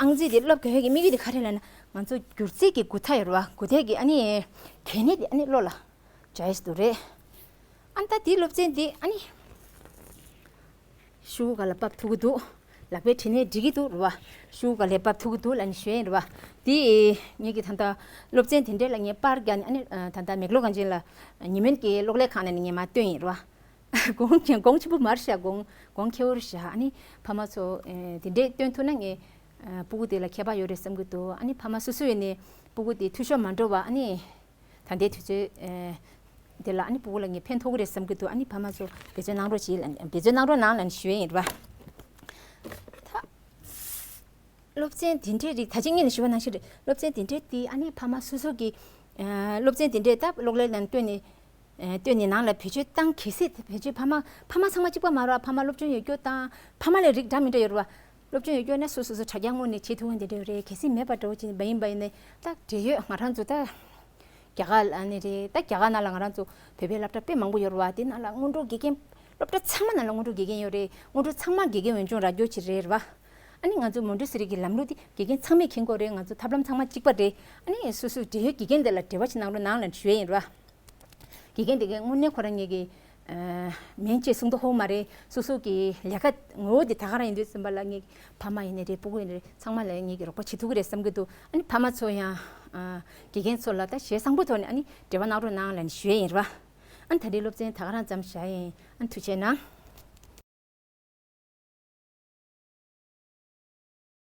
ཨང་རྩིས་འདི་སློབ་དགོས་ཡ་གི་དམིགས་ཡུལ་འདི་ག་རེ་ལབ་ན་ང་ཚོ་སྒྱུར་རྩིས་ཀྱི་དགུ་ཐག་ཡོད་རེད་བ། དགུ་ཐག་གི་ཨ་ནི་གལ་གནད་འདི་ཨ་ནི་བློ་ལ་འཇགས་ཡ་ཞིག་འདུག་རེད། ཨ་ནི་ད་འདི་སློབ་ཚན་འདི་ཨ་ནི། ཤོག་གུ་སྒང་ལ་ཕབ་ཐུབ་ཀྱི་འདུག་ལག་པའི་གྲི་ནས་འགྲིག་གི་འདུག་རེད་བ། ཤོག་གུ་སྒང་ལ་ཕབ་ཐུབ་ཀྱི་འདུག་ལབ་ནས་ཞུ་ཡ་ཡིན་རེད་བ། དེ་ངེད་ཀྱི་ད་ལྟ་སློབ་ཚན་དེ་འདྲས་ལ་ངས་པར་རྒྱག་ནས་ཨ་ནི་ད་ལྟ་མེག་ལོ་གངས་ཅན་ལ་ཉི་སྨན་གྱི་གློག་ཀླད་ཁང་ནས་ངས་མར་བཏོན་ཡིན་རེད་བ། གོང་གོང་ཆེན་པོ་མར་བཞག་གོང་གོང་ཁེ་བོར་བཞག་ཨ་ནི་ཕ་མ་ཚོ་དེ་འདྲས་བཏོན་ཐུབ་ན་ངས་སྤུ་གུ་དེ་ལ་ཁྱད་པར་ཡོད་རེད་བསམ་གྱི་འདུག་ཨ་ནི་ཕ་མ་སོ་སོ་ཡིན་ནས་སྤུ་གུ་དེ་འཐུས་ཤོར་མ་འགྲོ་བ་ཨ་ནི། ད་ལྟའི་དུས་ཚོད་ཨེ་འདི་ལ་ཨ་ནི་སྤུ་གུ་ལ་ངས་ཕན་ཐོགས་ཀྱི་རེད་བསམ་གྱི་འདུག་ཨ་ནི་ཕ་མ་ཚོ་འབད་བརྩོན་གནང་རོགས་གྱིས་ལབ་འབད་བརྩོན་གནང་རོགས་གནང་ལབ་ནས་ཞུ་ཡས་ཡིན་རེད་བ། ད་སློབ་ཚན་འདི་འདྲའི་རིགས་ད་ཅི་ངས་ནས་ཞུ་བ་ནང་བཞིན་རེད། སློབ་ཚན་འདི་འདྲའི་དེ་ཨ་ནི་ཕ་མ་སོ་སོ་གི་ཨེ་སློབ་ཚན་འདི་འདྲའི་ད་གློག་ཀླད་ནང་བཏོན་ནས་ཨེ་བཏོན་ནས་ནང་ལ་བེད་སྤྱོད་བཏང་གལ་སྲིད་བེད་སྤྱོད་ཕ་མ་ཕ་མ་ཚང་མ་གཅིག་པ་མ་རེད་བ། ཕ་མ་སློབ་སྦྱོང་ཡོད་རྒྱུ་དང་ཕ་མ་ལ་རིགས་འདྲ་མི་འདྲ་ཡོད་རེད་བ། སློབ་སྦྱོང་ཡོད་རྒྱུ་ན་སོ་སོ་སོ་དྲ་རྒྱ་དངོས་ནས་བྱེད་ཐུབ་མཁན་དེ་འདྲ་ཡོད་རེད། གལ་སྲིད་མེད་པ་འདྲ་བོ་ཅིག་ཡིན་པ་ཡིན་ནའི་ད་འབྲེལ་ཡོད་ང་རང་ཚོ་ད་རྒྱ་གར་ཨ་ནི་རེད། ད་རྒྱ་གར་ནང་ལ་ང་རང་ཚོ་བོད་པའི་སློབ་གྲྭ་དཔེ་མང་པོ་ཡོད་རེད་བ། དེ་ནང་ལ་སྔོན་འགྲོ་དགེ་རྒན་སློབ་གྲྭ་ཚང་མ་ནང་ལ་སྔོན་འགྲོ་དགེ་རྒན་ཡོད་རེད། སྔོན་འགྲོ་ཚང་མ་དགེ་རྒན་འོས་སྦྱོང་རག་རྒྱུ་ཅིག་རེད་བ། ཨ་ནི་ང་ཚོ་མོན་ཊེ་སི་རི་གི་ལམ་ལུགས་དེ་དགེ་རྒན་ཚང་མས་མཁྱེན་གྱི་ཡོད་རེད། ང་ཚོ་ཐབས་ལམ་ཚང་མ་གཅིག་པ་རེད། ཨ་ནི་སོ་སོའི་འབྲེལ་ཡོད་དགེ་རྒན་དེ་ལ་འབྲེལ་བ་ཅིག་གནང་རོགས་གནང་ལབ་ཞུ་ཡས་ཡིན་རེད་བ། དགེ་རྒན་དེ་གའི་དངོས་གནས་ཁོ་རང་ངེད་ཀྱི་ཨ་མིང་ཅིག་གསུང་མདོག་ཁ་པོ་མ་རེད། སོ་སོ་གི་ལས་ཀ་ངོ་བོ་དེ་ད་ག་རང་ཡིན་དུས་ཙམ་པ་ལ་ངེད་ཀྱི་ཕ་མ་ཡིན་ནའི་རེད། སྤུ་གུ་ཡིན་ནའི་རེད། ཚང་མ་ལ་ངེད་ཀྱིས་རོགས་པ་བྱེད་ཐུབ་ཀྱི་རེད་བསམ་གྱི་འདུག་ཨ་ནི་ཕ་མ་ཚོ་ཡང་ཨ་དགེ་རྒན་ཚོ་ལ་ད་ཞལ་བཟང་པོ་ཐོག་ནས་ཨ་ནི་འབྲེལ་བ་གནང་རོགས་གནང་ལབ་ནས་ཞུ་ཡས་ཡིན་རེད་བ། ཨ་ནི་ད་རེས་སློབ་ཚན་ད་ག་རང་མཚམས་བཞག་ཡིན། ཨ་ནི་ཐུགས་རྗེ་གནང་།